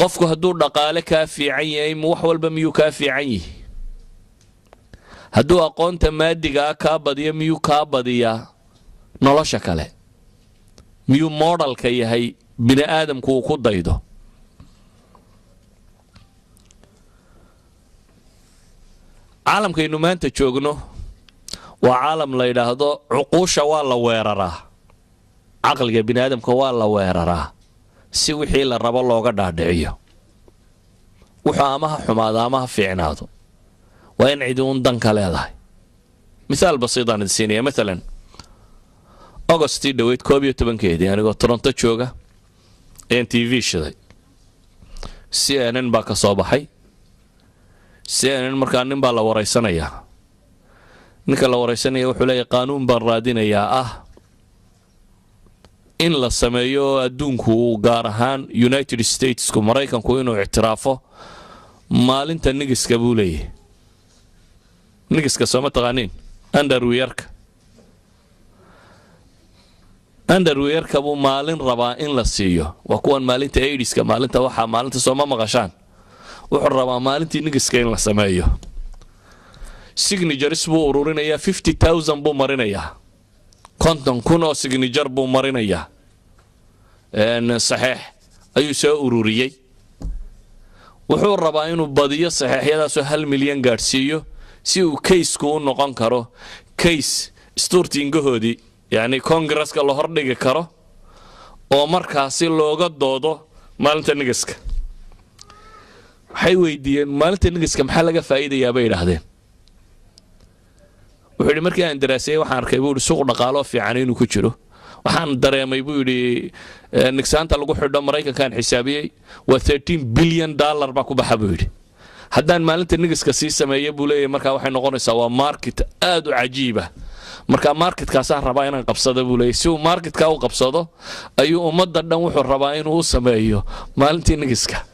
Qofku hadduu dhaqaale kaa fiican yahay, wax walba miyuu kaa fiican yihi? Hadduu aqoonta maadigaa kaa badiyo, miyuu kaa badiyaa nolosha kale? Miyuu modelka yahay bini aadamku uu ku daydo? Caalamkaynu maanta joogno waa caalam la yidhaahdo cuquusha waa la weeraraa, caqliga bini aadamka waa la weeraraa si wixii la rabo looga dhaadhiciyo. Wuxuu ama ha xumaado ama ha fiicnaado, waa in cidi uun danka leedahay. Mithaal basiidaan idin siinaya. Maalan, Augustii dhoweyd 11-keedii, anigoo Toronto jooga ayaan TV shiday. CNN baa ka soo baxay. CNN markaa nin baa la waraysanayaa. Ninka la waraysanaya wuxuu leeyahy, qaanuun baan raadinayaa ah in la sameeyo oo adduunku, gaar ahaan United Statesku, Maraykanku, inuu ictiraafo maalinta nigiska, buu leeyahy. Nigiska sooma taqaaniin? Underwearka. Underwearka buu maalin rabaa in la siiyo. Waa kuwan maalinta AIDSka, maalinta waxaa, maalinta sooma maqashaan? Wuxuu rabaa maalintii nigiska in la sameeyo. Signatures buu ururinayaa, 50,000 buu marinayaa, 50,000 oo signature buu marinayaa, saxeex ayuu soo ururiyey. Wuxuu rabaa inuu badiyo saxeexyadaasoo 1 milyan gaadhsiiyo, si uu caseku u noqon karo case stuurtiingahoodii, yacni Congresska la hordhigi karo oo markaasi looga doodo maalinta nigiska. Waxay weydiiyeen, maalinta nigiska maxaa laga faa'iidayaa, bay idhaahdeen. Wuxuu yidhi, markii aan daraaseeyey waxaan arkay, buu yidhi, suuq dhaqaaloo fiican inuu ku jiro. Waxaan dareemay, buu yidhi, nigsaanta lagu xidho Maraykankaan xisaabiyey, waa $13 billion baa ku baxa, buu yidhi. Haddaan maalinta nigiska sii sameeya, buu leeyahy, markaa waxay noqonaysaa waa market aad u cajiiba. Marka marketkaasaan rabaa inaan qabsado, buu leeyahy. Si uu marketkaa u qabsado ayuu ummadda dhan wuxuu rabaa inuu u sameeyo maalintii nigiska.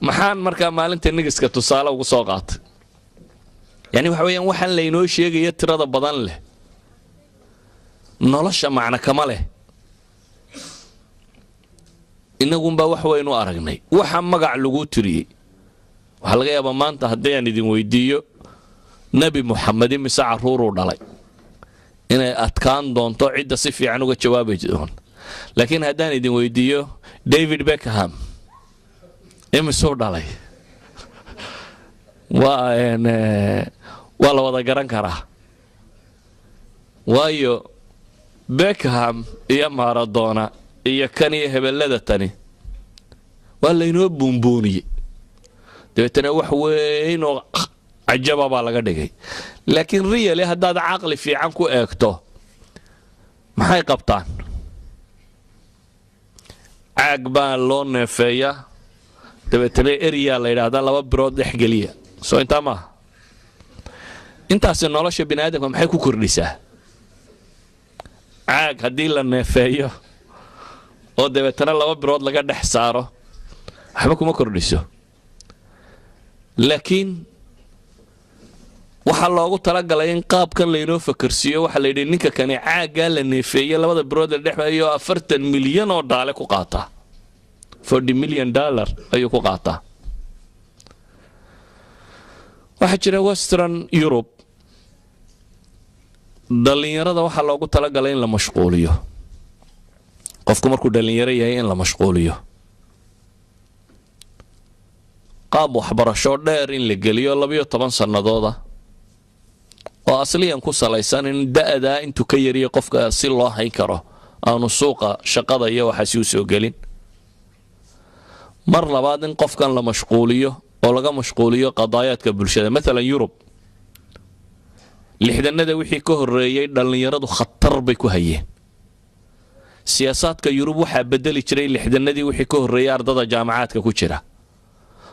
Maxaan markaa maalinta nigiska tusaale ugu soo qaatay? Yani waxa weeyaan, waxaan laynoo sheegaya tirada badan leh nolosha macno kama leh. Innagunbaa wax waynu aragnay waxa magac lagu tiriyey. Waxaa laga yaabaa maanta haddii aan idin weydiiyo Nebi Muxamed imise carruuruu dhalay, inay adkaan doonto cidda si fiican uga jawaabi doonto. Laakiin haddaan idin weydiiyo David Beckham imisuu dhalay, waa la wada garan karaa, waayo Beckham iyo Maradona iyo kan iyo hebellada tani waa laynoo buunbuuniyey, dabeetana wax weyn oo cajaba baa laga dhigay. Laakiin really, haddaad caqli fiican ku eegto, maxay qabtaan? Caag baa loo neefeeyaa, dabeetana eryaa la yidhaahdaa, laba birood dhexgeliya. Soo intaa maaha? Intaasi nolosha bini aadamka maxay ku kordhisaa? Caag haddii la neefeeyo oo dabeetana laba birood laga dhex saaro, waxba kuma kordhiso. Laakiin waxaa loogu talagalay in qaabkan laynoo fakersiiyo. Waxaa la yidhi, ninka kani caaggaa la neefeeye, labada birood la dhex, 40 milyan oo dhaale ku qaataa, $40 million ayuu ku qaataa. Waxaa jira Western Europe, dhallinyarada waxaa loogu talagalay in la mashquuliyo. Qofku markuu dhallinyaro yahay in la mashquuliyo, qaab waxbarasho dheer in la geliyo, 12 sannadooda, oo asliyan ku salaysan in da'daa intuu ka yariyo qofka si loo hayn karo, aanu suuqa shaqada iyo waxaasi u soo gelin. Mar labaad, in qofkan la mashquuliyo oo laga mashquuliyo qadaayaadka bulshada. Maalan, Yurub lixdanada wixii ka horreeyey dhallinyaradu khatar bay ku hayeen. Siyaasaadka Yurub waxaa bedeli jiray lixdanadii wixii ka horreeyey ardada jaamacaadka ku jira.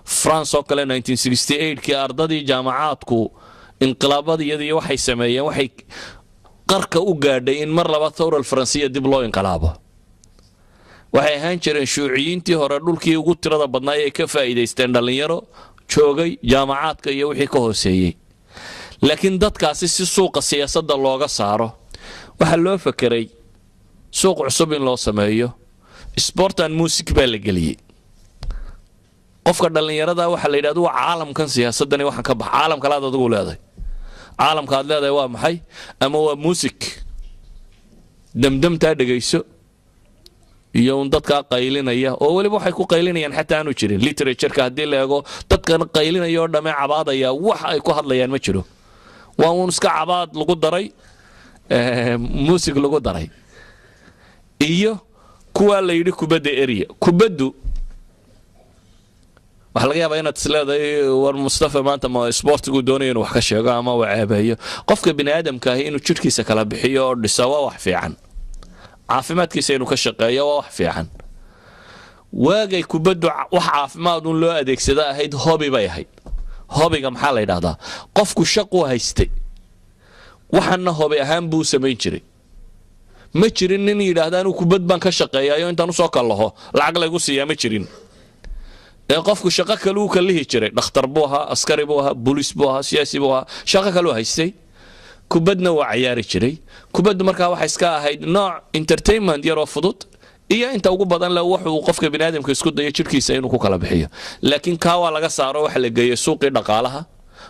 France oo kale, kii ardadii jaamacaadku inqilaabadiyadii waxay sameeyeen, waxay qarka u gaadhay in mar labaad thawra alfaransiya dib loo inqilaabo. Waxay ahaan jireen shuuciyiintii hore dhulkii ugu tirada badnaa ay ka faa'iidaysteen dhallinyaro joogay jaamacaadka iyo wixii ka hooseeyey. Laakiin dadkaasi si suuqa siyaasadda looga saaro, waxaa loo fakeray suuq cusub in loo sameeyo. Sport and music baa la geliyey. Qofka dhallinyarada waxaa la yidhahdo, waa caalamkan siyaasadani waxaan ka bax, caalam kalaad adigu leedahay. Caalamka aad leedahay waa maxay? Ama waa music damdamtaa dhegayso iyo un dadkaa qaylinaya, oo weliba waxay ku qaylinayaan xataa aanu jirin. Literatureka haddii la eego, dadkan qaylinaya oo dhamme cabaadaya, wax ay ku hadlayaan ma jiro. Waa uun iska cabaad lagu daray music lagu daray. Iyo kuwaa la yidhi kubadda erya. Kubaddu waxaa laga yaabaa inaad isleedahay, war Mustafa maanta ma sportigu doonayo inuu wax ka sheego ama uu ceebeeyo. Qofka bini aadamka ahi inuu jidhkiisa kala bixiyo oo dhisa waa wax fiican, caafimaadkiisa inuu ka shaqeeyo waa wax fiican. Waagay kubaddu wax caafimaad un loo adeegsada ahayd, hobby bay ahayd. Hobbyga maxaa la yidhahdaa? Qofku shaquu haystay, waxana hobby ahaan buu samayn jiray. Ma jirin nin yidhaahda, anuu kubad baan ka shaqeeyayo, intaan usoo kallaho lacag laygu siiyaa, ma jirin. Ee qofku shaqo kale uu kallihi jiray. Dhakhtar buu ahaa, askari buu ahaa, booliis buu ahaa, siyaasi buu ahaa, shaqo kaluu haystay, kubadna waa cayaari jiray. Kubaddu markaa waxay iska ahayd nooc entertainment yaroo fudud, iyo inta ugu badan le wuxuu qofka biniaadamka isku dayo jidhkiisa inuu ku kala bixiyo. Laakiin kaa waa laga saaro, waxa la geeyey suuqii dhaqaalaha,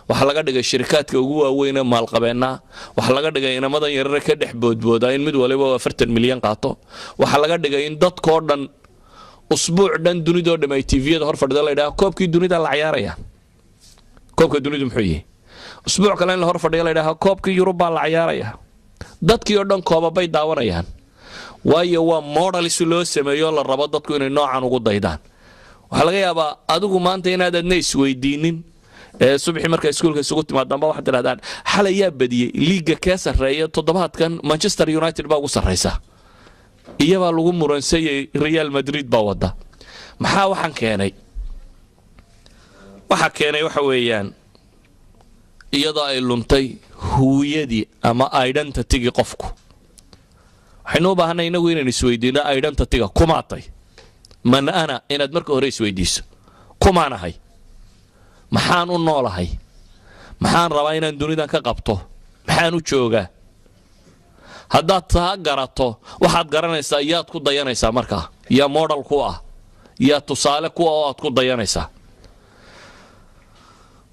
waxaa laga dhigay shirikaadka ugu waaweyn ee maalqabeennaa, waxaa laga dhigay inamadan yarare ka dhex boodboodaa in mid waliba 40 milyan qaato, waxaa laga dhigay in dadkoo dhan usbuuc dhan dunidoo dham ay TVyada hor fadhida, la yidhaha koobkii dunida la cayaaraya. Koobka dunidu muxuu yihi? Usbuuc kale in la hor fadhiyo, la yidhaha koobkii Yurub baa la cayaaraya. Dadkii oo dhan koobabay daawanayaan, waayo waa model si loo sameeyo la rabo dadku inay noocan ugu daydaan. Waxaa laga yaabaa adigu maanta inaad adna isweydiinin. Ee subaxii markaa iskuulka isugu timaadaanba waxaad tidhahdaan, xalay yaa badiyey? Liiga kee sarreeya toddobaadkan? Manchester United baa ugu sarraysa, iyabaa lagu muransayay, Real Madrid baa wada. Maxaa waxaan keenay? Waxa keenay waxa weeyaan iyadoo ay luntay huwiyadii ama identitygii qofku. Waxaynu u baahanay inagu inaynu isweydiino identityga kumaatay. Man ana? Inaad marka hore isweydiiso, kumaanahay? Maxaan u noolahay? Maxaan rabaa inaan dunidan ka qabto? Maxaan u joogaa? Haddaad taa garato, waxaad garanaysaa yaad ku dayanaysaa markaa, yaa model ku ah, yaa tusaale ku ah oo aad ku dayanaysaa.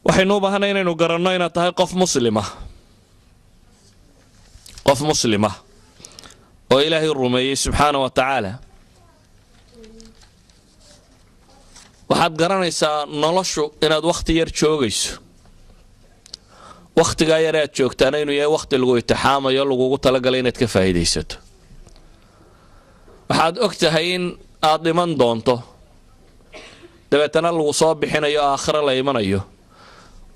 Waxaynu u baahanay inaynu garanno inaad tahay qof muslima, qof muslima oo Ilaahay rumeeyey subxaana wa tacaala. Waxaad garanaysaa noloshu inaad wakhti yar joogayso, wakhtigaa yar aad joogtaana inuu yahay wakhti lagu itixaamayo, lagugu talagalay inaad ka faa'iidaysato. Waxaad og tahay in aad dhiman doonto, dabeetana lagu soo bixinayo, aakhiro la imanayo,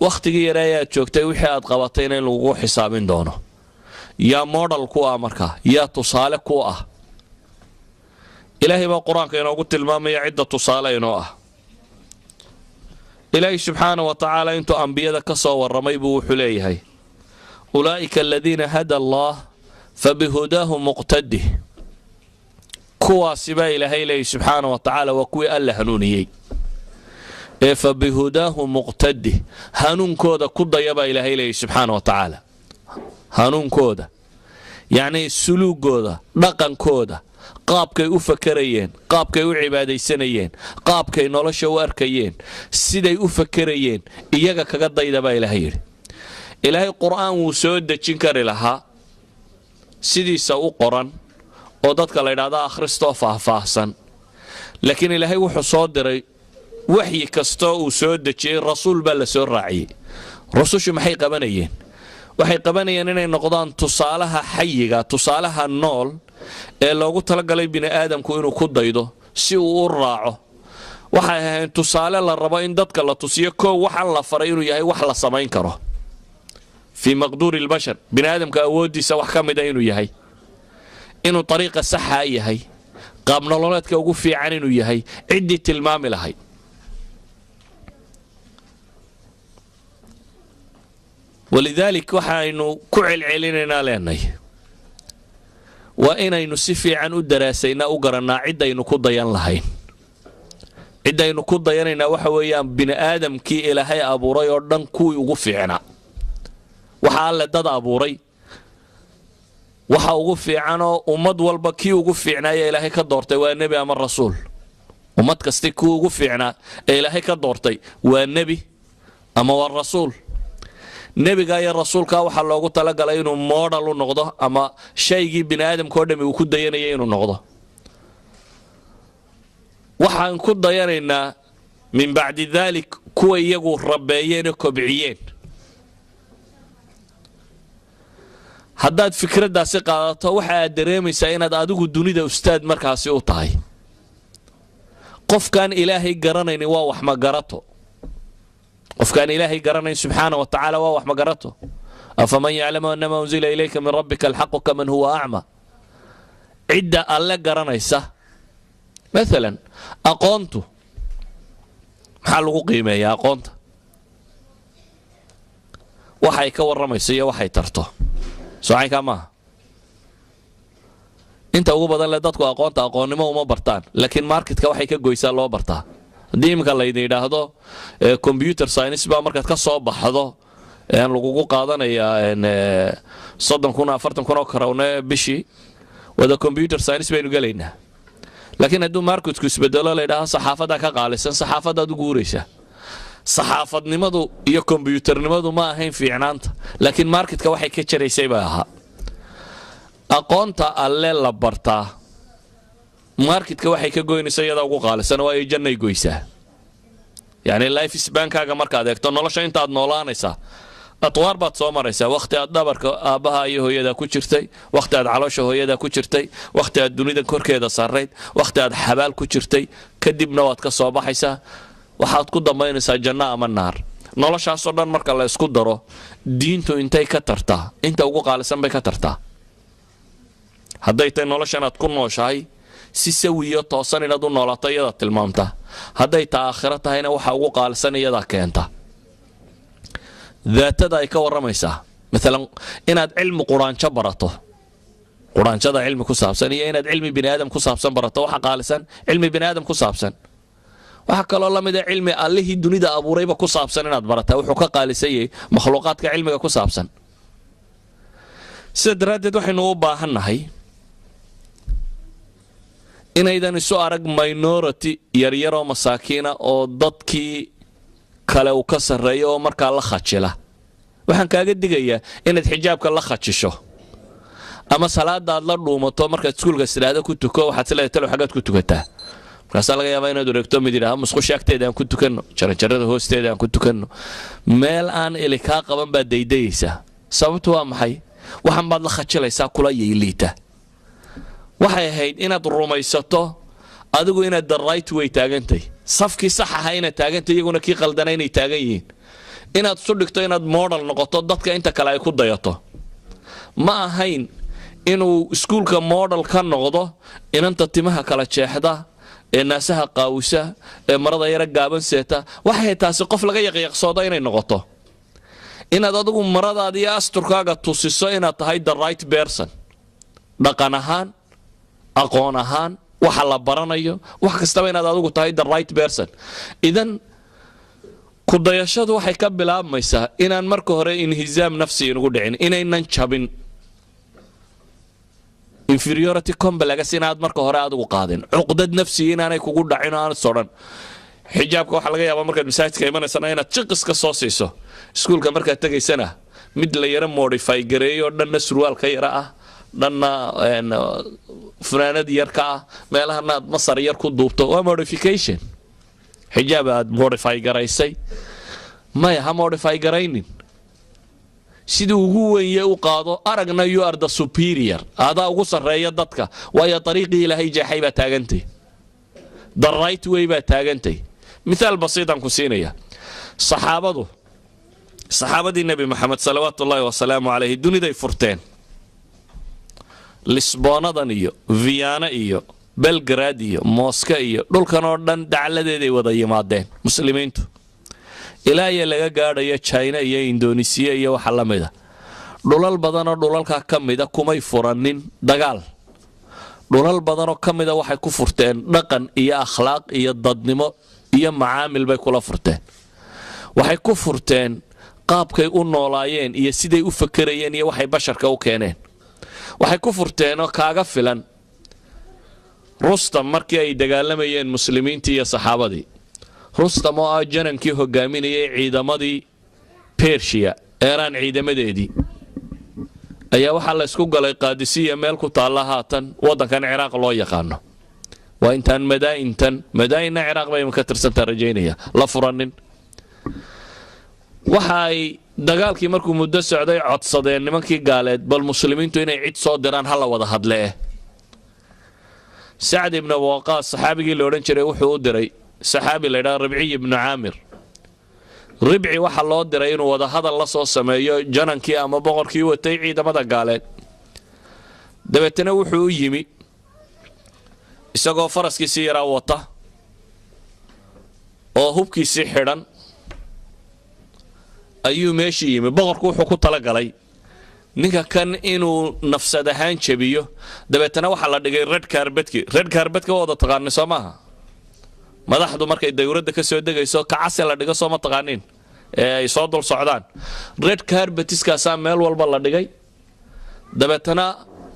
wakhtigii yare ayaad joogtay wixii aad qabatayna in lagugu xisaabin doono. Yaa model ku ah markaa? Yaa tusaale ku ah? Ilaahay baa Qur-aanka inoogu tilmaamaya cidda tusaale inoo ah. Ilaahay subxaana wa tacaala intuu ambiyada ka soo warramay buu wuxuu leeyahay, ulaa'ika aladiina hada Allah fabihudaahu muqtadih. Kuwaasi baa Ilaahay leeyahy subxaana wa tacaala, waa kuwii Alla hanuuniyey ee fabihudaahu muqtadih, hanuunkooda ku daya baa Ilaahay leeyahy subxaana wa tacaala. Hanuunkooda, yacnii suluugooda, dhaqankooda, qaabkay u fakerayeen, qaabkay u cibaadaysanayeen, qaabkay nolosha u arkayeen, siday u fakerayeen, iyaga kaga dayda baa Ilaahay yidhi. Ilaahay Qur'aan wuu soo dejin kari lahaa sidiisa u qoran oo dadka la yidhahda akhristoo faahfaahsan, laakiin Ilaahay wuxuu soo diray, waxyi kastoo uu soo dejiyey rasuul baa la soo raaciyey. Rusushu maxay qabanayeen? Waxay qabanayeen inay noqdaan tusaalaha xayiga, tusaalaha nool ee loogu talagalay bini aadamku inuu ku daydo si uu u raaco. Waxay ahayn tusaale la rabo in dadka la tusiyo, koow, waxaan la faray inuu yahay wax la samayn karo, fii maqduuri lbashar, bini aadamka awooddiisa wax ka mida inuu yahay, inuu ariiqa saxaa yahay, qaab nololeedka ugu fiican inuu yahay, ciddii tilmaami lahayd. Walidaalik waxaynu ku celcelinaynaa leenay, waa inaynu si fiican u daraasaynaa, u garannaa ciddaynu ku dayan lahayn. Ciddaynu ku dayanaynaa waxa weeyaan bini aadamkii Ilaahay abuuray oo dhan kuwii ugu fiicnaa. Waxa Alle dad abuuray. Waxa ugu fiicanoo ummad walba kii ugu fiicnaaya Ilaahay ka doortay waa nebi ama rasuul. Ummad kasti kii ugu fiicnaa ee Ilaahay ka doortay waa nebi ama waa rasuul. Nebiga iyo rasuulka waxaa loogu talagalay inuu model u noqdo ama shaygii bini aadamka oo dhami uu ku dayanaya inuu noqdo. Waxaan ku dayanaynaa min bacdi daalik kuwa iyagu rabeeyeen oo kobciyeen. Haddaad fikraddaasi qaadato, waxa aad dareemaysaa inaad adigu dunida ustaad markaasi u tahay. Qofkaan Ilaahay garanaynin waa wax magarato. Qofkaan Ilaahay garanayn subxaana wa tacaala waa wax magarato. Afaman yaclamu anama unzila ilayka min rabbika alxaqu kaman huwa acma? Cidda Alle garanaysa, maalan aqoontu maxaa lagu qiimeeyaa? Aqoonta waxay ka warramayso iyo waxay tarto, socaynkaa maaha. Inta ugu badan le dadku aqoonta aqoonnimo uma bartaan, laakiin marketka waxay ka goysaa loo bartaa. Haddii iminka laydin yidhaahdo computer science baa markaad ka soo baxdo lagugu qaadanayaa 30,000, 40,000 oo karawne bishii, wada computer science baynu gelaynaa. Laakiin hadduu marketku isbedelo, la yidhaaho saxaafaddaa ka qaalisan, saxaafaddaad u guuraysaa. Saxaafadnimadu iyo kombyuternimadu ma ahayn fiicnaanta, laakiin marketka waxay ka jaraysay bay ahaa. Aqoonta Alle la bartaa marketka waxay ka goynaysa iyadaa ugu qaalisan, waayo jannay goysaa. Yacni life spankaaga markaad eegto, nolosha intaad noolaanaysaa, atwaar baad soo maraysaa: wakhti aad dhabarka aabbaha iyo hooyada ku jirtay, wakhti aad caloosha hooyada ku jirtay, wakhti aad dunida korkeeda sarrayd, wakhti aad xabaal ku jirtay. Kadibna waad ka soo baxaysaa, waxaad ku dambaynaysaa janno ama naar. Noloshaasoo dhan marka la isku daro, diintu intay ka tartaa? Inta ugu qaalisan bay ka tartaa. Hadday tahay noloshan aad ku nooshahay si sawiyo toosan inaad u noolaato, iyadaa tilmaamta. Hadday taa aakhiro tahayna, waxa ugu qaalisan iyadaa keenta. Daatada ay ka warramaysaa, maalan inaad cilmi quraanjo barato, quraanjada cilmi ku saabsan, iyo inaad cilmi bini aadam ku saabsan barato, waxa qaalisan cilmi bini aadam ku saabsan. Waxaa kaloo la mid a cilmi Allihii dunida abuurayba ku saabsan inaad barataa wuxuu ka qaalisan yahay makhluuqaadka cilmiga ku saabsan. Sida daraaddeed waxaynu u baahannahay inaydan isu arag minority yaryaroo masaakiina oo dadkii kale uu ka sarreeyo oo markaa la khajila. Waxaan kaaga digayaa inaad xijaabka la khajisho ama salaada aad la dhuumato. Markaad iskuulka tidhaahdo ku tuko, waxaad sileedahay, "Talow xaggaad ku tukataa?" Markaasaa laga yaabaa inaad wareegto, mid yidhaha, "Musqusha agteeda aan ku tukanno, jaranjarada hoosteeda aan ku tukanno." Meel aan ili kaa qaban baad daydayaysaa. Sababtu waa maxay? Waxan baad la khajilaysaa kula yayliita. Waxay ahayd inaad rumaysato adigu inaad the right way taagantay, safkii sax ahaa inaad taagantay, iyaguna kii qaldana inay taagan yihiin, inaad isu dhigto inaad model noqoto dadka inta kale ay ku dayato. Ma ahayn inuu iskuulka model ka noqdo inanta timaha kala jeexda ee naasaha qaawisa ee marada yara gaaban seeta. Waxay taasi qof laga yaqyaqsoodo inay noqoto. Inaad adigu maradaada iyo asturkaaga tusiso inaad tahay the right person, dhaqan ahaan, aqoon ahaan, waxa la baranayo, wax kastaba inaad adigu tahay the right person. Idan kudayashadu waxay ka bilaabmaysaa inaan marka hore inhizaam nafsi inugu dhicin, inaynan jabin, inferiority complex inaad marka hore adigu qaadin, cuqdad nafsiga inaanay kugu dhacin oo aanad sodhan. Xijaabka waxaa laga yaabaa markaad masaajidka imanaysana inaad jiqiska soo siiso, iskuulka markaad tegaysana mid la yaro modify gareeyo, dhanna surwaalka yara ah, dhanna funaanad yar ka ah, meelahana aad masar yar ku duubto. Waa modification, xijaab aad modify garaysay. Maya, ha modify garaynin. Sidii ugu wenye u qaado. Aragna you are the superior, adaa ugu sarreeya dadka, waayo dariiqii Ilaahay jeexay baa taagantay, the right way baa taagantay. Mithaal basiitan ku siinaya. Saxaabadu, saxaabadii Nebi Maxamed salawaatu ullaahi wasalaamu calayhi, duniday furteen. Lisboonadan iyo Viyaana iyo Belgrad iyo Mooska iyo dhulkan oo dhan dacladeeday wada yimaadeen muslimiintu, ilaa iyo laga gaadhayo China iyo Indonesiya iyo waxa la mida. Dhulal badanoo dhulalkaa ka mida kumay furanin dagaal. Dhulal badanoo ka mida waxay ku furteen dhaqan iyo akhlaaq iyo dadnimo iyo macaamil bay kula furteen. Waxay ku furteen qaabkay u noolaayeen iyo siday u fakerayeen iyo waxay basharka u keeneen. Waxay ku furteenoo kaaga filan Rustam markii ay dagaalamayeen muslimiintii iyo saxaabadii. Rustam oo ah janankii hogaaminayay ciidamadii Bershiya, Eeraan ciidamadeedii, ayaa waxaa la ysku galay Qaadisiya, meel ku taalla haatan waddankan Ciraaq loo yaqaano. Waa intaan Madaa'intan, Madaa'inna Ciraaq bay imanka tirsantaa rajaynaya, la furanin. Waxa ay dagaalkii markuu muddo socday codsadeen nimankii gaaleed bal muslimiintu inay cid soo diraan, ha la wada hadlee. Sacd ibnu Waqaas saxaabigii la odhan jiray wuxuu u diray saxaabi la ydhaha Ribciy ibnu Caamir. Ribci waxaa loo diray inuu wada hadal la soo sameeyo janankii ama boqorkii watay ciidamada gaaleed. Dabeetana wuxuu u yimi isagoo faraskiisii yaraa wata oo hubkiisii xidhan ayuu meeshii yimi. Boqorku wuxuu ku talagalay ninka kan inuu nafsad ahaan jabiyo. Dabeetana waxaa la dhigay red carpetkii. Red carpetka waa wada taqaani, soo maaha? Madaxdu markay dawladda ka soo degayso kacase la dhigo, soo ma taqaaniin, ee ay soo dul socdaan? Red carpetiskaasaa meel walba la dhigay. Dabeetana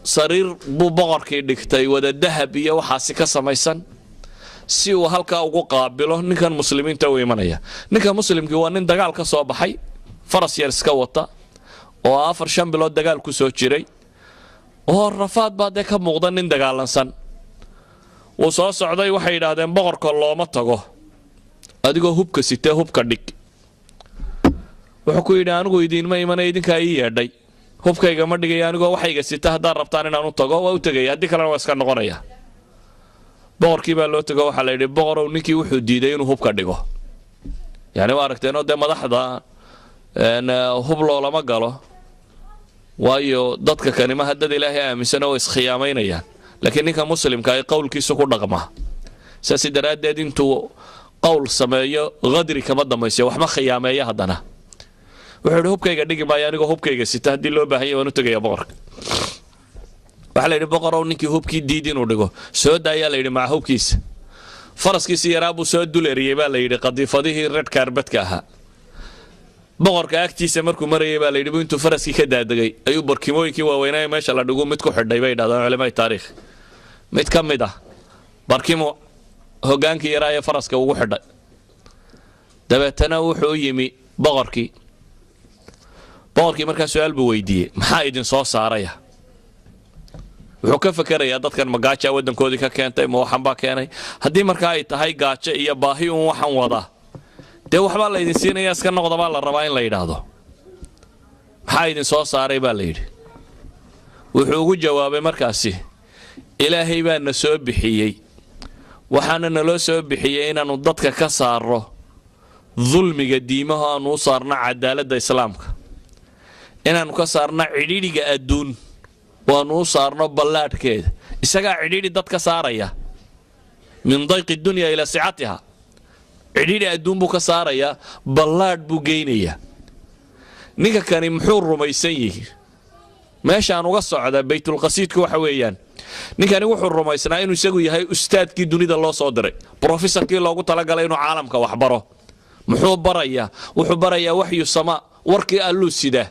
sariir buu boqorkii dhigtay wada dahab iyo waxaasi ka samaysan, si uu halkaa ugu qaabilo ninkan muslimiinta u imanaya. Ninka muslimkii waa nin dagaal ka soo baxay, faras yar iska wata, oo 4-5 bilood dagaal ku soo jiray, oo rafaad baa dee ka muuqda, nin dagaalansan. Wuu soo socday. Waxay yidhaahdeen, "Boqorka looma tago adigoo hubka sitee, hubka dhig." Wuxuu ku yidhi, "Anigu idiinma imanay, idinkaa ii yeedhay. Hubkayga ma dhigaya anigoo waxayga sita. Haddaad rabtaan inaan u tago, waa u tegaya, haddii kalena waa iska noqonaya." Boqorkii baa loo tego. Waxaa la yidhi, "Boqorow, ninkii wuxuu diiday inuu hubka dhigo." Yani waa aragteenoo dee madaxda hub loolama galo, waayo dadka kanima dad Ilaahay aaminsan oo iskhiyaamaynayaan. Laakiin ninka muslimka ay qowlkiisu ku dhaqmaa, saas daraaddeed intuu qowl sameeyo qadri kama dambaysiyo, waxma khiyaameeya. Haddana wuxuu yidhi, "Hubkayga dhigi maayo anigoo hubkayga sita. Haddii loo baahanya waan u tegaya boqorka." Waxaa la yidhi, "Boqorow, ninkii hubkii diid inuu dhigo." "Soo daayaa," la yidhi, maca hubkiisa. Faraskiisii yaraa buu soo dul eriyey baa la yidhi qadiifadihii red carpetka ahaa. Boqorka agtiisa markuu marayay baa la yidhi bu intuu faraskii ka daadegay ayuu barkimooyinkii waaweynaa meesha la dhigu mid ku xidhay, bay yidhahdaan culamada taariikh. Mid ka mid ah barkimo hogaankii yaraa ee faraska ugu xidhay. Dabeetana wuxuu u yimi boqorkii. Boqorkii markaa su-aal buu weydiiyey, "Maxaa idin soo saaraya?" Wuxuu ka fakerayaa, dadkan ma gaaja waddankoodii ka keentay, ma waxan baa keenay? Haddii markaa ay tahay gaajo iyo baahi uun waxan wadaa, dee waxbaa la idin siinaya, iska noqda baa la rabaa in la yidhaahdo. "Maxaa idin soo saaray?" baa la yidhi. Wuxuu ugu jawaabay markaasi, "Ilaahay baa na soo bixiyey, waxaana naloo soo bixiyey inaannu dadka ka saarro dulmiga diimaha, aanu u saarno cadaaladda islaamka, inaannu ka saarno cidhidhiga adduun, waannu u saarno ballaadhkeeda." Isagaa cidhidhi dad ka saaraya, min dayqi dunya ilaa sicatiha. Cidhidhi adduun buu ka saarayaa, ballaadh buu geynayaa. Ninka kani muxuu rumaysan yihi? Meeshaan uga socda baytulqasiidku waxa weeyaan, ninkani wuxuu rumaysnaa inuu isagu yahay ustaadkii dunida loo soo diray, brofesorkii loogu talagalay inuu caalamka wax baro. Muxuu barayaa? Wuxuu barayaa waxyu samaa, warkii Alluu sidaa.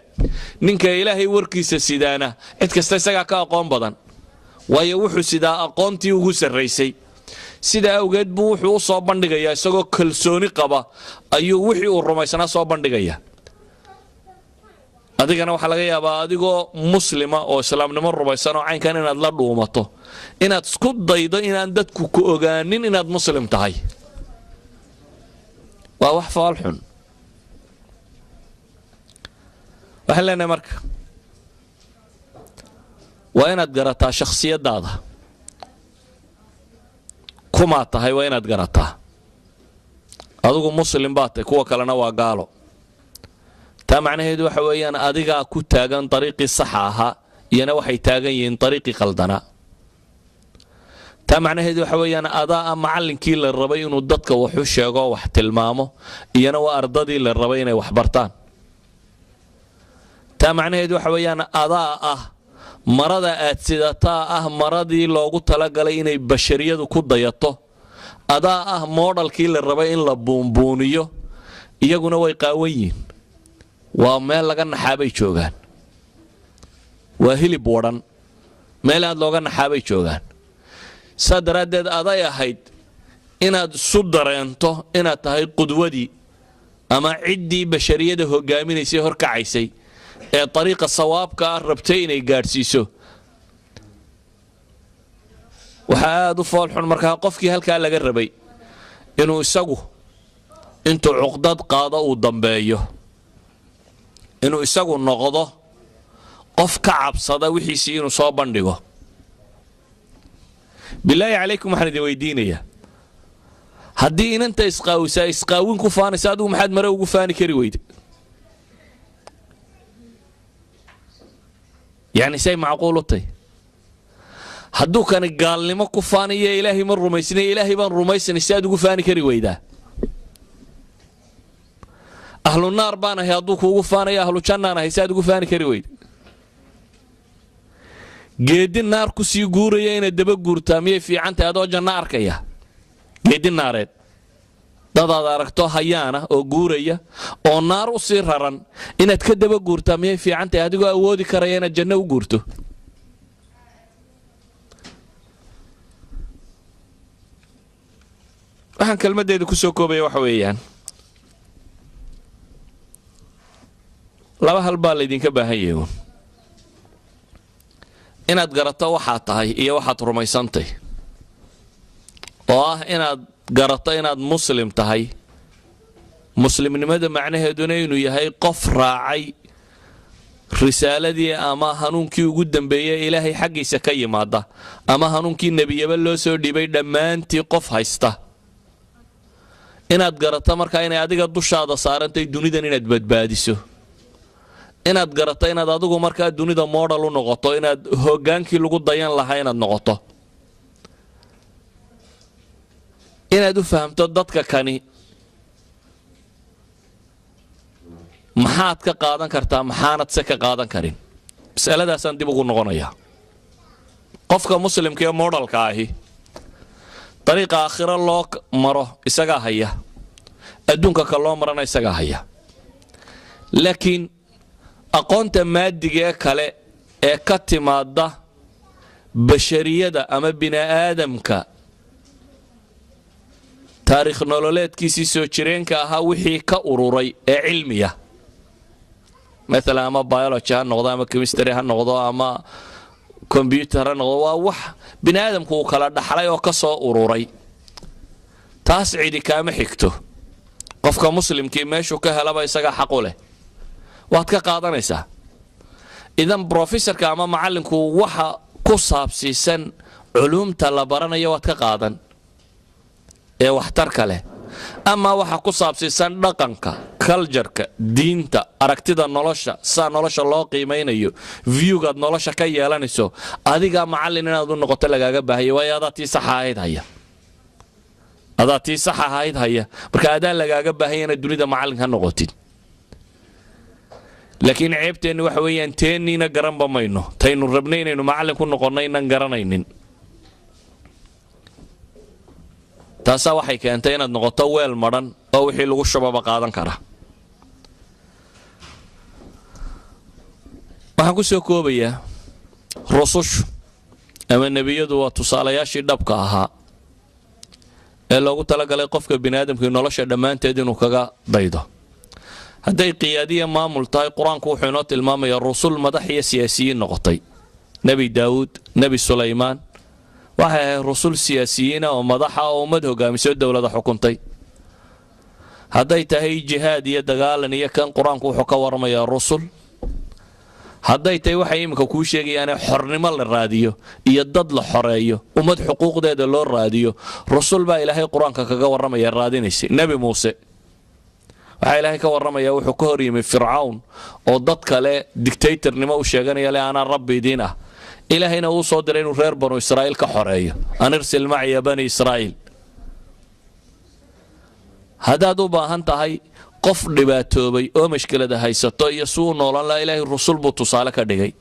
Ninka Ilaahay warkiisa sidaana cid kasta isagaa ka aqoon badan, waayo wuxuu sidaa aqoontii ugu sarraysay. Sidaa awgeed buu wuxuu u soo bandhigayaa isagoo kalsooni qaba ayuu wixii uu rumaysnaa soo bandhigaya. Adigana waxaa laga yaabaa adigoo muslima oo islaamnimo rumaysan oo caynkan inaad la dhuumato, inaad isku daydo inaan dadku ku ogaanin inaad muslim tahay. Waa wax fool xun. Waxaan leenahay marka, waa inaad garataa shakhsiyaddaada, kumaa tahay. Waa inaad garataa adigu muslim baa tahay, kuwa kalena waa gaalo. Taa macnaheedu waxa weeyaan adigaa ku taagan dariiqii saxa ahaa, iyana waxay taagan yihiin dariiqii qaldanaa. Taa macnaheedu waxa weeyaan adaa ah macallinkii la rabay inuu dadka wax u sheego, wax tilmaamo, iyana waa ardadii la rabay inay wax bartaan. Taa macnaheedu waxa weeyaan adaa ah marada aad sidataa ah maradii loogu talagalay inay bashariyadu ku dayato, adaa ah moodhalkii la rabay in la buunbuuniyo, iyaguna way qaawan yihiin. Waa meel laga naxaabay joogaan, waa hilib wadhan. Meel aad looga naxaabay joogaan. Saa daraaddeed aday ahayd inaad isu dareento inaad tahay qudwadii ama ciddii bashariyada hogaaminaysay, horkacaysay, ee dariiqa sawaabka ah rabtay inay gaadhsiiso. Waxaa aada u foolxun markaa qofkii halkaa laga rabay inuu isagu intuu cuqdad qaado uu dambeeyo, inuu isagu noqdo qof ka cabsada wixiisii inuu soo bandhigo. Bilaahi calaykum, waxaan idin weydiinayaa, haddii inanta isqaawisaa isqaawin ku faanaysa, adigu maxaad mare ugu faani kari weyde? Yacni say macquul u tahy hadduu kani gaalnimo ku faanayo, "Ilaahay ma rumaysnay, Ilaahay baan rumaysnay," si aad ugu faani kari weydaa? "Ahlu naar baan ahay" hadduu kuugu faanayo, "Ahlu jannaan ahay," si aad ugu faani kari weyda? Geedi naar ku sii guuraya inaad daba guurtaa miyay fiican tahay, adoo janno arkaya? Geedi naareed dadaad aragto hayaana oo guuraya oo naar u sii raran inaad ka daba guurtaa miyay fiican tahay, adigoo awoodi karaya inaad janno u guurto? Waxaan kelmaddeeda ku soo koobaya waxa weeyaan, laba hal baa laydinka baahan yahay uun: inaad garato waxaad tahay iyo waxaad rumaysantay, oo ah inaad garato inaad Muslim tahay, muslimnimada macnaheeduna inuu yahay qof raacay risaaladii ama hanuunkii ugu dambeeyey Ilaahay xaggiisa ka yimaada, ama hanuunkii nebiyaba loo soo dhiibay dhammaantii qof haysta. Inaad garato markaa inay adiga dushaada saarantay dunidan inaad badbaadiso, inaad garato inaad adigu markaa dunida model u noqoto, inaad hogaankii lagu dayan lahaa inaad noqoto, inaad u fahamto dadka kani maxaad ka qaadan kartaa, maxaanad se ka qaadan karin. Masaladaasaan dib ugu noqonayaa. Qofka Muslimka ee modelka ahi dariiqa aakhiro loo maro isagaa haya, adduunka ka loo marana isagaa haya. Laakiin aqoonta maadiga ee kale ee ka timaada bashariyada ama bini'aadamka taariikh nololeedkiisii soo jireenka ahaa wixii ka ururay ee cilmiya, maalan ama biology ha noqdo, ama chemistry ha noqdo, ama computer ha noqdo, waa wax bini aadamku uu kala dhaxlay oo ka soo ururay. Taas cidi kaama xigto. Qofka Muslimkii meeshuu ka helaba isagaa xaqu leh, waad ka qaadanaysaa. Idan professorka ama macallinku waxa ku saabsiisan culuumta la baranayo waad ka qaadan ee waxtarka leh, ama waxa ku saabsiisan dhaqanka, cultureka, diinta, aragtida nolosha, saa nolosha loo qiimaynayo, viewgaad nolosha ka yeelanayso, adigaa macallin inaad u noqoto lagaaga baahaya, waayo adaa tii saxa ahayd haya, adaa tii sax ahayd haya. Marka adaa lagaaga baahanya inaad dunida macallin ka noqotid. Laakiin ceebteenni waxa weeyaan teenniina garanba mayno, taynu rabnay inaynu macallin ku noqonno inaan garanaynin. Taasaa waxay keentay inaad noqoto weel madhan oo wixii lagu shubaba qaadan kara. Waxaan ku soo koobayaa, rusushu ama nebiyadu waa tusaalayaashii dhabka ahaa ee loogu talagalay qofka bini aadamkii nolosha dhammaanteed inuu kaga daydo. Hadday qiyaadiya maamul tahay, Qur-aanku wuxuu inoo tilmaamayaa rusul madax iyo siyaasiyiin noqotay. Nebi Daawuud, Nebi Sulaymaan waxay ahayd rusul siyaasiyiina oo madaxa oo ummad hogaamisoo dowlada xukuntay. Hadday tahay jihaad iyo dagaalan iyo kan, Qur-aanku wuxuu ka waramayaa rusul. Hadday tahay waxay iminka kuu sheegayaane xornimo la raadiyo iyo dad la xoreeyo, ummad xuquuqdeeda loo raadiyo, rusul baa Ilaahay Qur-aanka kaga warramaya raadinaysay. Nebi Muuse waxaa Ilaahay ka warramaya wuxuu ka hor yimi Fircawn oo dad kale dictatornimo u sheeganaya, le "Anaa rabbi idiin ah." Ilaahayna uu soo diray inuu reer Banu Israa'iil ka xoreeyo, "أن أرسل معي بني إسرائيل". Haddaad u baahan tahay qof dhibaatoobay oo mashkilada haysato iyo suu noolan laha, Ilaahay rusul buu tusaale ka dhigay.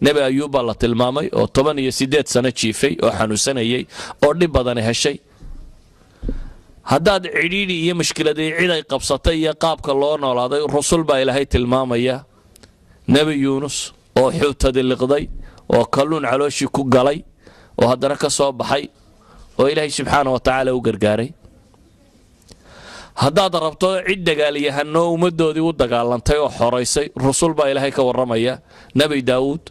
Nebi Ayuub baa la tilmaamay oo 18 sano jiifay oo xanuunsanayay oo dhib badani heshay. Haddaad cidhiidhi iyo mashkiladii cid ay qabsatay iyo qaabka loo noolaaday, rusul baa Ilaahay tilmaamaya. Nebi Yuunus oo xuutadi liqday Oo kalluun calooshii ku galay oo haddana ka soo baxay oo Ilaahay subxaana wa tacaala u gargaaray. Haddaad rabto cid dagaalyahanoo ummaddoodii u dagaalantay oo xoraysay, rusul baa Ilaahay ka warramaya. Nebi Daawuud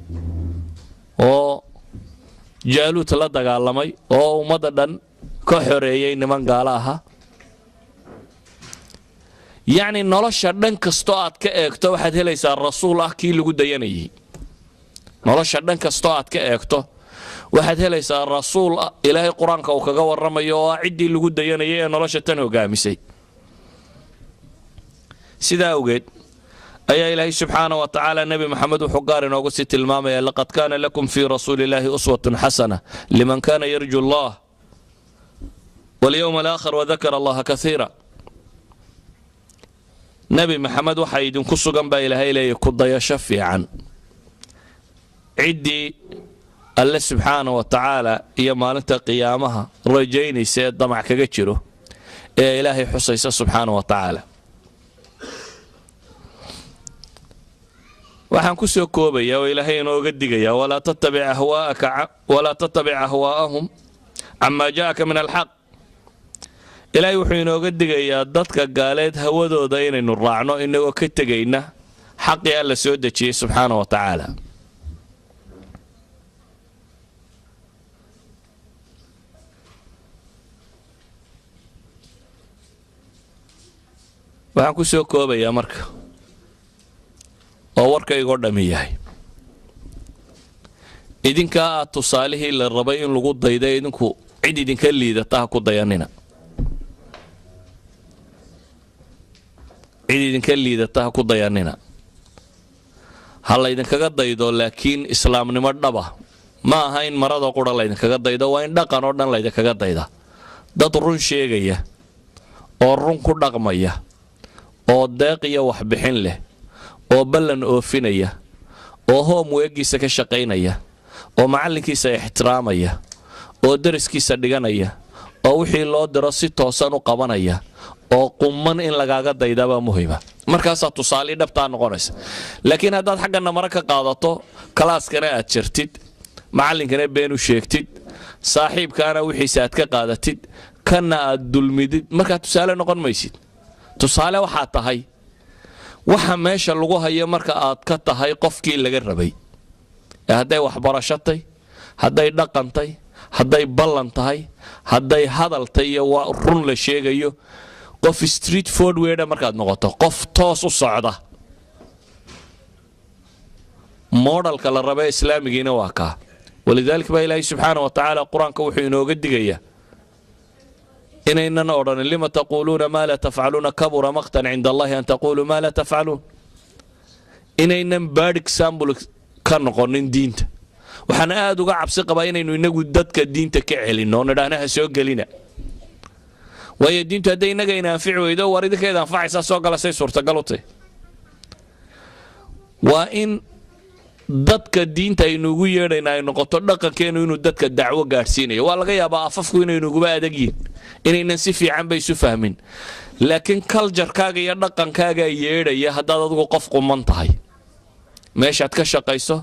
oo Jaaluut la dagaalamay oo ummadda dhan ka xoreeyey niman gaalo ahaa. Yacni nolosha dhan kastoo aad ka eegto, waxaad helaysaa rasuul ah kii lagu dayanayay. Nolosha dhan kastoo aad ka eegto, waxaad helaysaa rasuul Ilaahay Qur-aanka uu kaga warramayo oo ah ciddii lagu dayanayay ee nolosha tan hogaamisay. Sidaa awgeed ayaa Ilaahay subxaana wa tacaala Nebi Maxamed wuxuu gaar inoogu sii tilmaamaya: لقد كان لكم في رسول الله أسوة حسنة لمن كان يرجو الله واليوم الآخر وذكر الله كثيرا. Nebi Maxamed waxaa idinku sugan baa Ilaahay leeyahy ku dayasho fiican ciddii Alle subxaana wa tacaala iyo maalinta qiyaamaha rajaynaysa ee damac kaga jiro ee Ilaahay xusaysa subxaana wa tacaala. Waxaan ku soo koobaya oo Ilaahay inooga digaya: ولا تتبع أهواءهم عما جاءك من الحق. Ilaahay wuxuu inooga digayaa dadka gaaleed hawadooda inaynu raacno inagoo ka tegayna xaqii Alla soo dejiyey subxaana wa tacaala. Waxaan ku soo koobayaa marka oo warkaygoo dhammi yahay: idinkaa aad tusaalihii la rabay in lagu dayda, idinku cid idinka liidata ha ku dayanina. Cid idinka liidata ha ku dayanina. Ha laydinkaga daydo, laakiin islaamnimo dhaba ma aha in marada qura laydinkaga daydo, waa in dhaqan oo dhan laydinkaga dayda. Dad run sheegaya oo run ku dhaqmaya oo deeq iyo waxbixin leh oo ballan oofinaya oo homework-giisa ka shaqaynaya oo macallinkiisa ixtiraamaya oo dariskiisa dhiganaya oo wixii loo diro si toosan u qabanaya oo qumman in lagaaga daydaabaa muhima. Markaasaa tusaalii dhabtaa noqonaysa. Laakiin haddaad xaggana mare ka qaadato, class-kana aad jirtid, macallinkana been u sheegtid, saaxiibkaana wixiisa aad ka qaadatid, kanna aad dulmidid, markaa tusaale noqon maysid. Tusaale waxaa tahay waxa meesha lagu hayo marka aad ka tahay qofkii laga rabay ee hadday waxbarasho tay, hadday dhaqantay, hadday ballan tahay, hadday hadaltay iyo waa run la sheegayo, qof straight forward markaad noqoto, qof toos u socda. Model-ka la raba islaamigiina waa kaa. ولذلك baa Ilaahay subxaana wa tacaala Qur-aanka wuxuu inooga digayaa inaynan odhanin: لم تقولون ما لا تفعلون كبر مقتا عند الله أن تقولوا ما لا تفعلون. Inaynan bad example ka noqonin diinta. Waxaan aada uga cabsi qabaa inaynu inagu dadka diinta ka celinno oo nidhaahna ha soo gelina, waayo diintu hadday innaga ina anfici weydo, war idinkeeda anfacaysaa soo gala, say suurtagal u tahy? Waa in dadka diinta aynu ugu yeedhayna ay noqoto dhaqankeenu inuu dadka dacwo gaadhsiinayo. Waa laga yaabaa afafku inaynuguba adag yihin, inaynan si fiican ba isu fahmin, laakiin culture-kaaga iyo dhaqankaagaa yeedhaya. Haddaad adigu qof quman tahay, meeshaad ka shaqayso,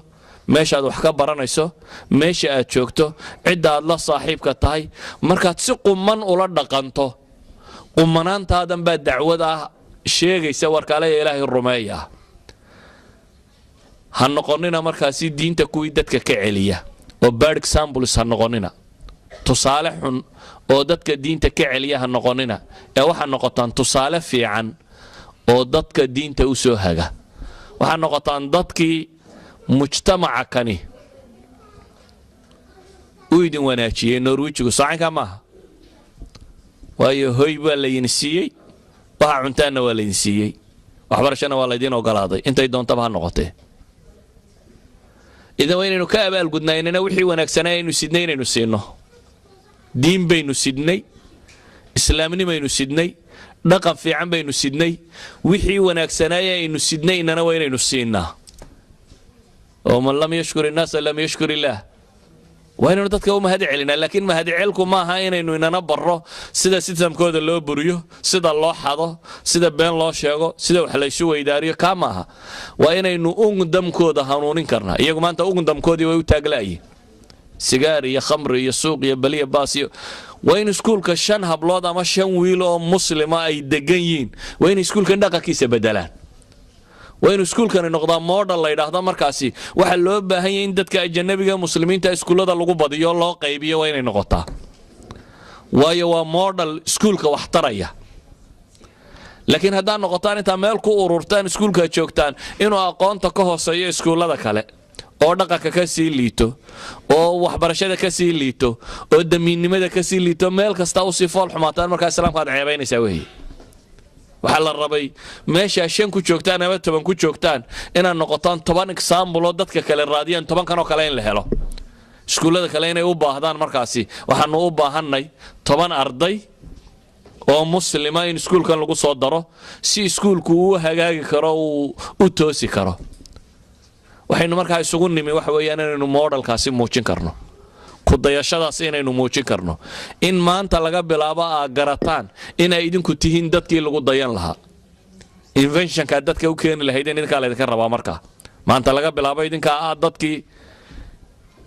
meeshaad wax ka baranayso, meesha aad joogto, cidda aad la saaxiibka tahay, markaad si quman ula dhaqanto, qumanaantaadan baa dacwada ah sheegaysa warkaaleya Ilaahay rumeeya. Ha noqonina markaasi diinta kuwii dadka ka celiya oo bad examples ha noqonina. Tusaale xun oo dadka diinta ka celiya ha noqonina, ee waxaa noqotaan tusaale fiican oo dadka diinta u soo haga. Waxaa noqotaan dadkii mujtamaca kani u idin wanaajiyey. Norwijigu saacankaa maaha, waayo hoy baa laydin siiyey, waxa cuntaanna waa laydin siiyey, waxbarashana waa laydin ogolaaday, intay doontaba ha noqotee. Idan waa inaynu ka abaalgudnaa inana wixii wanaagsanaa aynu sidnay inaynu siinno. Diin baynu sidnay, islaamnimaynu sidnay, dhaqan fiican baynu sidnay. Wixii wanaagsanaaye aynu sidnay inana waa inaynu siinaa. Oo من لم يشكر الناس لم يشكر الله. Waa inaynu dadka u mahad celinaa, laakiin mahadcelku maaha inaynu inana barro sida systemkooda loo buriyo, sida loo xado, sida been loo sheego, sida wax laysu weydaariyo. Kaa maaha. Waa inaynu ungdamkooda hanuunin karnaa. Iyagu maanta ungdamkoodii way u taagla'yiin, sigaar iyo khamri iyo suuq iyo baliya baas iyo. Waa in iskuulka shan hablood ama shan wiil oo muslima ay degan yihiin, waa in iskuulkan dhaqankiisa bedelaan. Waa inuu iskuulkani noqdaa model la yidhaahdo. Markaasi waxaa loo baahan yahay in dadka ajanabiga muslimiinta iskuullada lagu badiyo, loo qaybiyo. Waa inay noqotaa, waayo waa model iskuulka wax taraya. Laakiin haddaad noqotaan intaa meel ku ururtaan, iskuulka joogtaan inuu aqoonta ka hooseeyo iskuullada kale, oo dhaqanka ka sii liito, oo waxbarashada ka sii liito, oo damiinnimada ka sii liito, meel kasta usii fool xumaataan, markaa islaamka aad ceebaynaysaa weeye. Waxaa la rabay meeshaa 5 ku joogtaan ama 10 ku joogtaan inaad noqotaan 10 example oo dadka kale raadiyaan, 10kan oo kale in la helo, iskuullada kale inay u baahdaan. Markaasi waxaanu u baahannay 10 arday oo muslima in iskuulkan lagu soo daro, si iskuulku uu hagaagi karo, uu u toosi karo. Waxaynu markaa isugu nimi waxa weeyaan inaynu modelkaasi muujin karno, kudayashadaas inaynu muujin karno, in maanta laga bilaabo aa garataan inay idinku tihiin dadkii lagu dayan lahaa, inventionka dadka u keeni lahaydeen idinkaa laydinka rabaa. Markaa maanta laga bilaabo idinkaa ah dadkii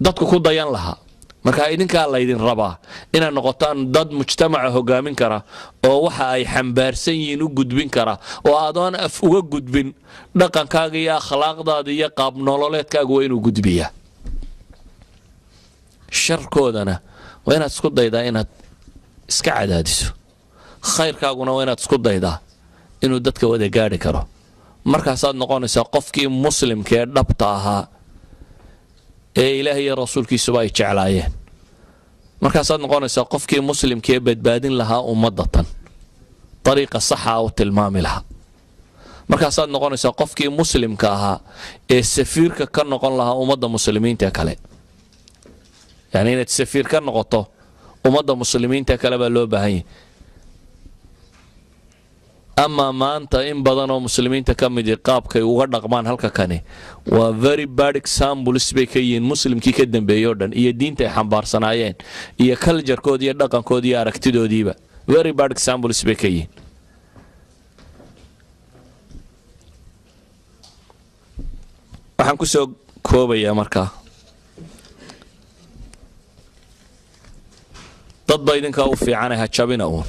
dadku ku dayan lahaa. Marka idinkaa laydin rabaa inaad noqotaan dad mujtamaca hogaamin kara, oo waxa ay xambaarsan yihiin u gudbin kara, oo adoon af uga gudbin, dhaqankaaga iyo akhlaaqdaada iyo qaab nololeedkaaga waa inuu gudbiyaa. Sharkoodana waa inaad isku daydaa inaad iska cadaadiso, khayrkaaguna waa inaad isku daydaa inuu dadka wada gaadhi karo. Markaasaad noqonaysaa qofkii muslimka ee dhabta ahaa ee Ilaah iyo rasuulkiisuba ay jeclaayeen. Markaasaad noqonaysaa qofkii muslimka ee badbaadin lahaa ummadda tan, dariiqa saxa u tilmaami lahaa. Markaasaad noqonaysaa qofkii muslimka ahaa ee safiirka ka noqon lahaa ummadda muslimiinta kale. Yacni inaad safiir ka noqoto ummadda muslimiinta kale baa loo baahan yahay. Amaa maanta in badan oo muslimiinta ka midi qaabkay uga dhaqmaan halka kani waa very bad examples bay ka yihiin muslimkii ka dambeeyey o dhan, iyo diinta ay xambaarsanaayeen, iyo culturekoodi iyo dhaqankoodi iyo aragtidoodiiba very bad examples bay ka yihiin. Waxaan kusoo koobayaa markaa, dad ba idinkaa u fiicane, ha jabina uun.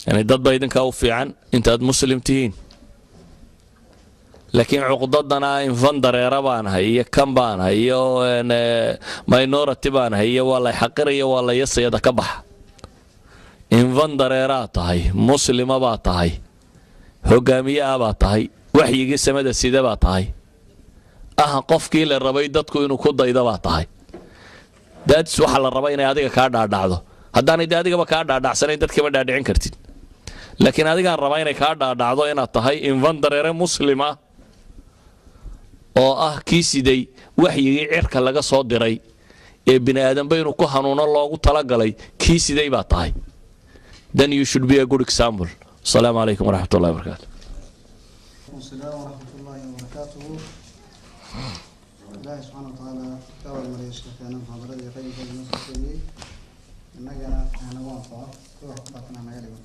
Yani dad ba idinkaa u fiican intaad muslim tihiin, laakiin cuqdadana infan dareera baanahay iyo kan baanahay iyo minority baanahay iyo waa lay xaqiraya, waa la yasayada, ka baxa. Infan dareeraa tahay, muslima baa tahay, hogaamiye ah baa tahay, waxyigii samada sida baa tahay, ah qofkii la rabay dadku inuu ku daydo baa tahay. Daadis waxaa la rabaa inay adiga kaa dhaadhacdo. Haddaanay de adigaba kaa dhaadhacsanayn, dadkama dhaadhicin kartid, laakiin adigaan rabaa inay kaa dhaadhacdo inaad tahay infan dareere muslim ah oo ah kii siday waxyigii cirka laga soo diray ee bini aadanba inuu ku hanuuno loogu talagalay, kii siday baa tahay. Then you should be a good example. Asalaamu calaykum waraxmat ullahi wabarakaatu. السلام ورحمة الله وبركاته. Ilaahay subxaana watacaala ka abaalmariya sheekeena muxaadaradii qayimkeeda noo soo sheegay, innagana hanagu anfaco, kuwa wax ku qaatana naga dhigo.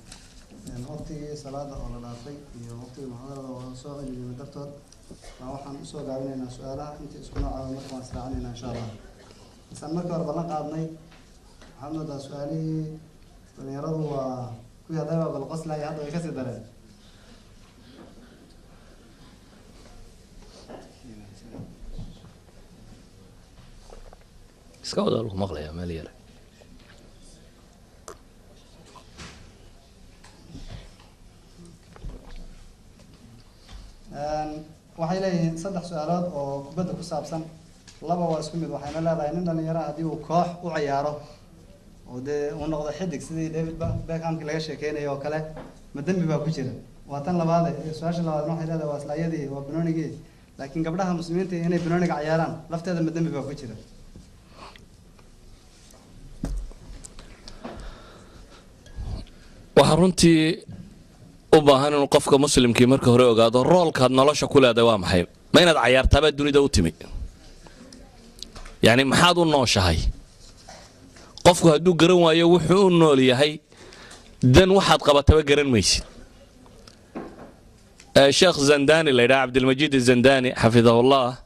Waqtigii salaada oo la dhaafay iyo waqtigii muxaadarada oo soo celiyay dartood baa waxaan usoo gaabinaynaa su-aalaha inta isku nooca. Marka waan israacinaynaa insha Allah. Isaan markii hore ballan qaadnay, waxaad moodaa su-aalihii dhalinyaradu waa kuwii haddaba bal qoslaya, hadda way kasii dareen. Iska wada, lagu maqlayaa meel yare. Waxay leeyihiin saddex su-aalood oo kubadda ku saabsan, laba waa isku mid. Waxayna leedahay, nin dhalinyaro haddii uu koox u ciyaaro oo dee uu noqdo xidig sidii David Beckhamkii laga sheekeynayo oo kale, ma dembi baa ku jira? Waa tan labaade. Su-aasha labaadna waxay leedahay, waa isla iyadii, waa banoonigii, laakiin gabdhaha muslimiinta inay banooniga ciyaaraan lafteeda ma dembi baa ku jira? Waxaa runtii u baahan inuu qofka muslimkii marka hore ogaado roolkaad nolosha ku leedahay waa maxay. Ma inaad cayaartaabaa dunida u timi? Yacni maxaad u nooshahay? Qofku hadduu garan waayo wuxuu u nool yahay, dan waxaad qabataba garan maysid. Sheekh Zandani la yidhaha, Cabdilmajiid Zandani xafidahullah,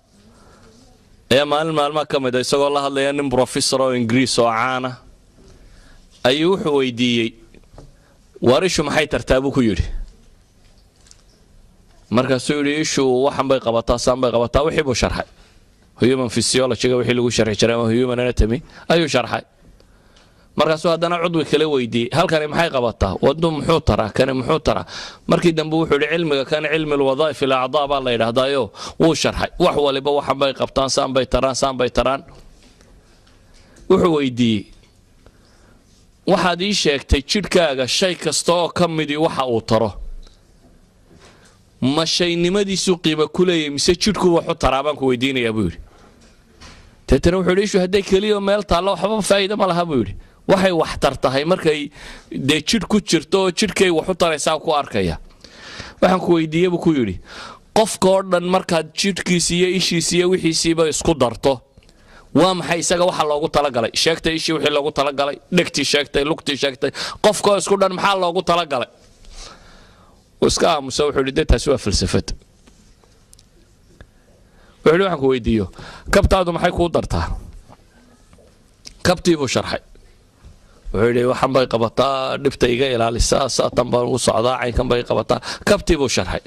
ayaa maalin maalmaha ka mid a isagoo la hadlaya nin professor oo Ingiriis oo caana ayuu wuxuu weydiiyey: "Waar, ishu maxay tartaa?" buu ku yidhi. Markaasuu yidhi: "Ishu waxan bay qabataa, saan bay qabataa." Wixii buu sharxay, human physiologyga wixii lagu sharxi jiray ama human anatomy ayuu sharxay. Markaasuu haddana cudwi kale weydiiyey: "Halkani maxay qabataa? Wadnu muxuu taraa? Kani muxuu taraa?" Markii dambe wuxuu yidhi: "Cilmiga kan cilmi alwadaa'if alacdaa baa la yidhaahdaayo." Wuu sharxay, wax waliba waxan bay qabtaan, saan bay taraan, saan bay taraan. Wuxuu weydiiyey: "Waxaad ii sheegtay jidhkaaga shay kasta oo ka midii waxa uu taro, ma shaynimadiisuu qiimo ku leeyahy mise jidhku waxu taraa baan ku weydiinayaa?" buu yidhi. Deetana wuxuu yidhi: "Ishu hadday keliya meel taallo waxba faa'iido ma laha," buu yidhi. "Waxay waxtar tahay markay dee jidh ku jirto oo jidhkay waxu taraysaa ku arkaya. Waxaan ku weydiiyey," buu ku yidhi, "qofka oo dhan markaad jidhkiisi iyo ishiisi iyo wixiisiiba isku darto, waa maxay isaga waxa loogu talagalay? Sheegtay ishii wixii loogu talagalay, dhegtii sheegtay, lugtii sheegtay, qofkaoo isku dhan maxaa loogu talagalay?" Uu iska aamusa. Wuxuu yidhi: "Dee taasi waa falsafad." Wuxuu yidhi: "Waxaan ku weydiiyo, kabtaadu maxay kuu dartaa?" Kabtii buu sharxay. Wuxuu yidhi: "Waxan bay qabataa, dhibta iga ilaalisaa, saatan baan ugu socdaa, caynkan bay qabataa." Kabtii buu sharxay.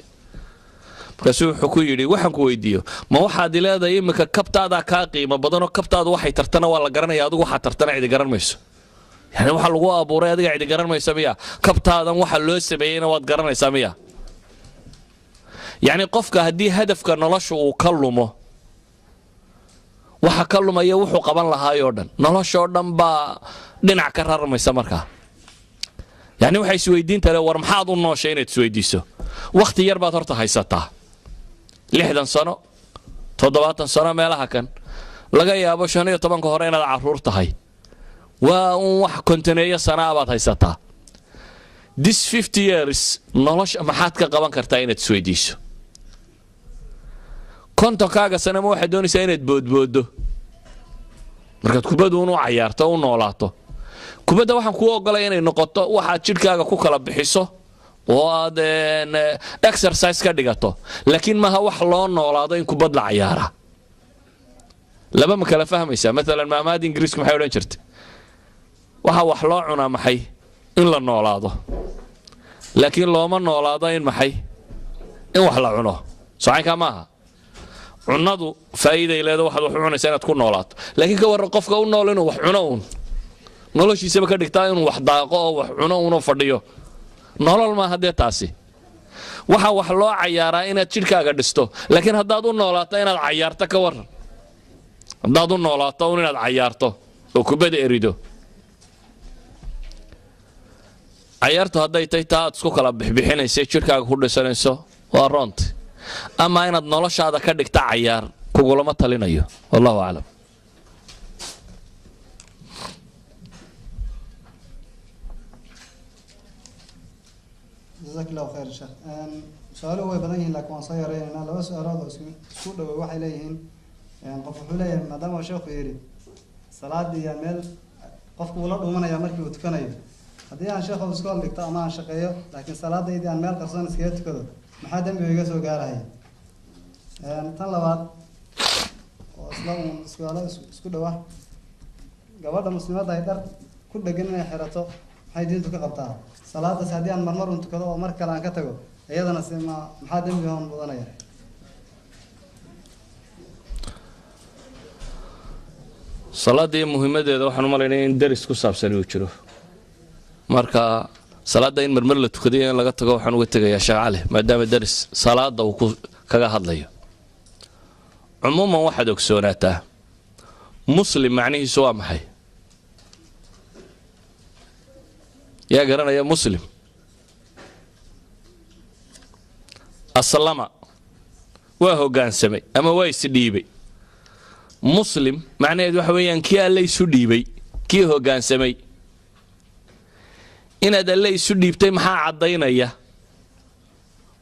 Markaasuu wuxuu ku yidhi: "Waxaan ku weydiiyo, ma waxaad leedahay iminka kabtaadaa kaa qiimo badanoo kabtaadu waxay tartana waa la garanaya, adigu waxaad tartana cidi garan mayso? Yani waxa lagu abuuray adiga cidi garan mayso miya? Kabtaadan waxa loo sameeyeyna waad garanaysaa miya?" Yacni qofka haddii hadafka nolosha uu ka lumo, waxa ka lumaya wuxuu qaban lahaayoo dhan, noloshoo dhan baa dhinac ka rarmaysa. Markaa yacni waxay isweydiinta le: war, maxaad u nooshay? Inaad isweydiiso. Wakhti yar baad horta haysataa, 60 sano, 70 sano meelaha kan. Laga yaabo 15-ka hore inaad caruur tahay. Waa un wax kontoneeyo sanaa baad haysataa. This 50 years nolosha maxaad ka qaban kartaa inaad isweydiiso. 50-kaaga sane ma waxaad doonaysaa inaad boodbooddo markaad kubaddu unu cayaarto, u noolaato kubadda? Waxaan kuu ogolaya inay noqoto waxaad jidhkaaga ku kala bixiso oo aad exercise ka dhigato, laakiin maaha wax loo noolaado in kubad la cayaaraa. Laba ma kala fahmaysaa? Maalan maamaada Ingiriisku maxay odhan jirtay? Waxa wax loo cunaa maxay? In la noolaado. Laakiin looma noolaado in maxay? In wax la cuno. Socaynkaa maaha. Cunadu faa'iiday leedo, waxaad wax u cunaysaa inaad ku noolaato. Laakiin ka warran qofka u nool inuu wax cuno uun, noloshiisaba ka dhigtaa inuu wax daaqo oo wax cuno uunoo fadhiyo? Nolol maaha dee taasi. Waxa wax loo cayaaraa inaad jidhkaaga dhisto, laakiin haddaad u noolaato inaad cayaarto, ka warran haddaad u noolaato un inaad cayaarto oo kubadda erido? Cayaartu hadday tay taa aad isku kala bixbixinaysa, jidhkaaga ku dhisanayso, waa roonti. Ama inaad noloshaada ka dhigta cayaar kugulama talinayo. Wallahu aclam. Jazaak Allahu khayr, sheekh. Su-aaluhu way badan yihiin, laakiin waan soo yareynaynaa. Laba su-aalood oo isku dhowow waxay leeyihiin, qof wuxuu leeyahay: maadaama uu sheekhu yidhi salaadii yaa meel qofku uu la dhuumanaya markii uu tukanayo, haddii aan sheekhu iskool dhigto ama aan shaqeeyo, laakiin salaadaydii aan meel qarsoon iskaga tukado, maxaa dembiga iga soo gaarahaya? Tan labaad oo isla uun su-aalo isku dhow ah: gabadha muslimadda ay dhar ku dhegan inay xirato maxay diintu ka qabtaa? Salaadaas haddii aan marmar un tukado oo mar kale aan ka tago, iyadana se ma maxaa dembiga on mudanaya? Salaadda iyo muhiimaddeeda waxaan u malaynaya in deris ku saabsan uu jiro. Marka salaadda in marmar la tukadayo, in laga tago, waxaan uga tegayaa Sheekh Cali, maadaama deris salaada uu ku kaga hadlayo. Cumuuman waxaad ogsoonaataa, muslim macnihiisu waa maxay? Yaa garanaya muslim? Aslama, waa hoggaansamay ama waa isdhiibay. Muslim macnaheedu waxa weeyaan kii Alle isu dhiibay, kii hoggaansamay. Inaad Alle isu dhiibtay maxaa caddaynaya?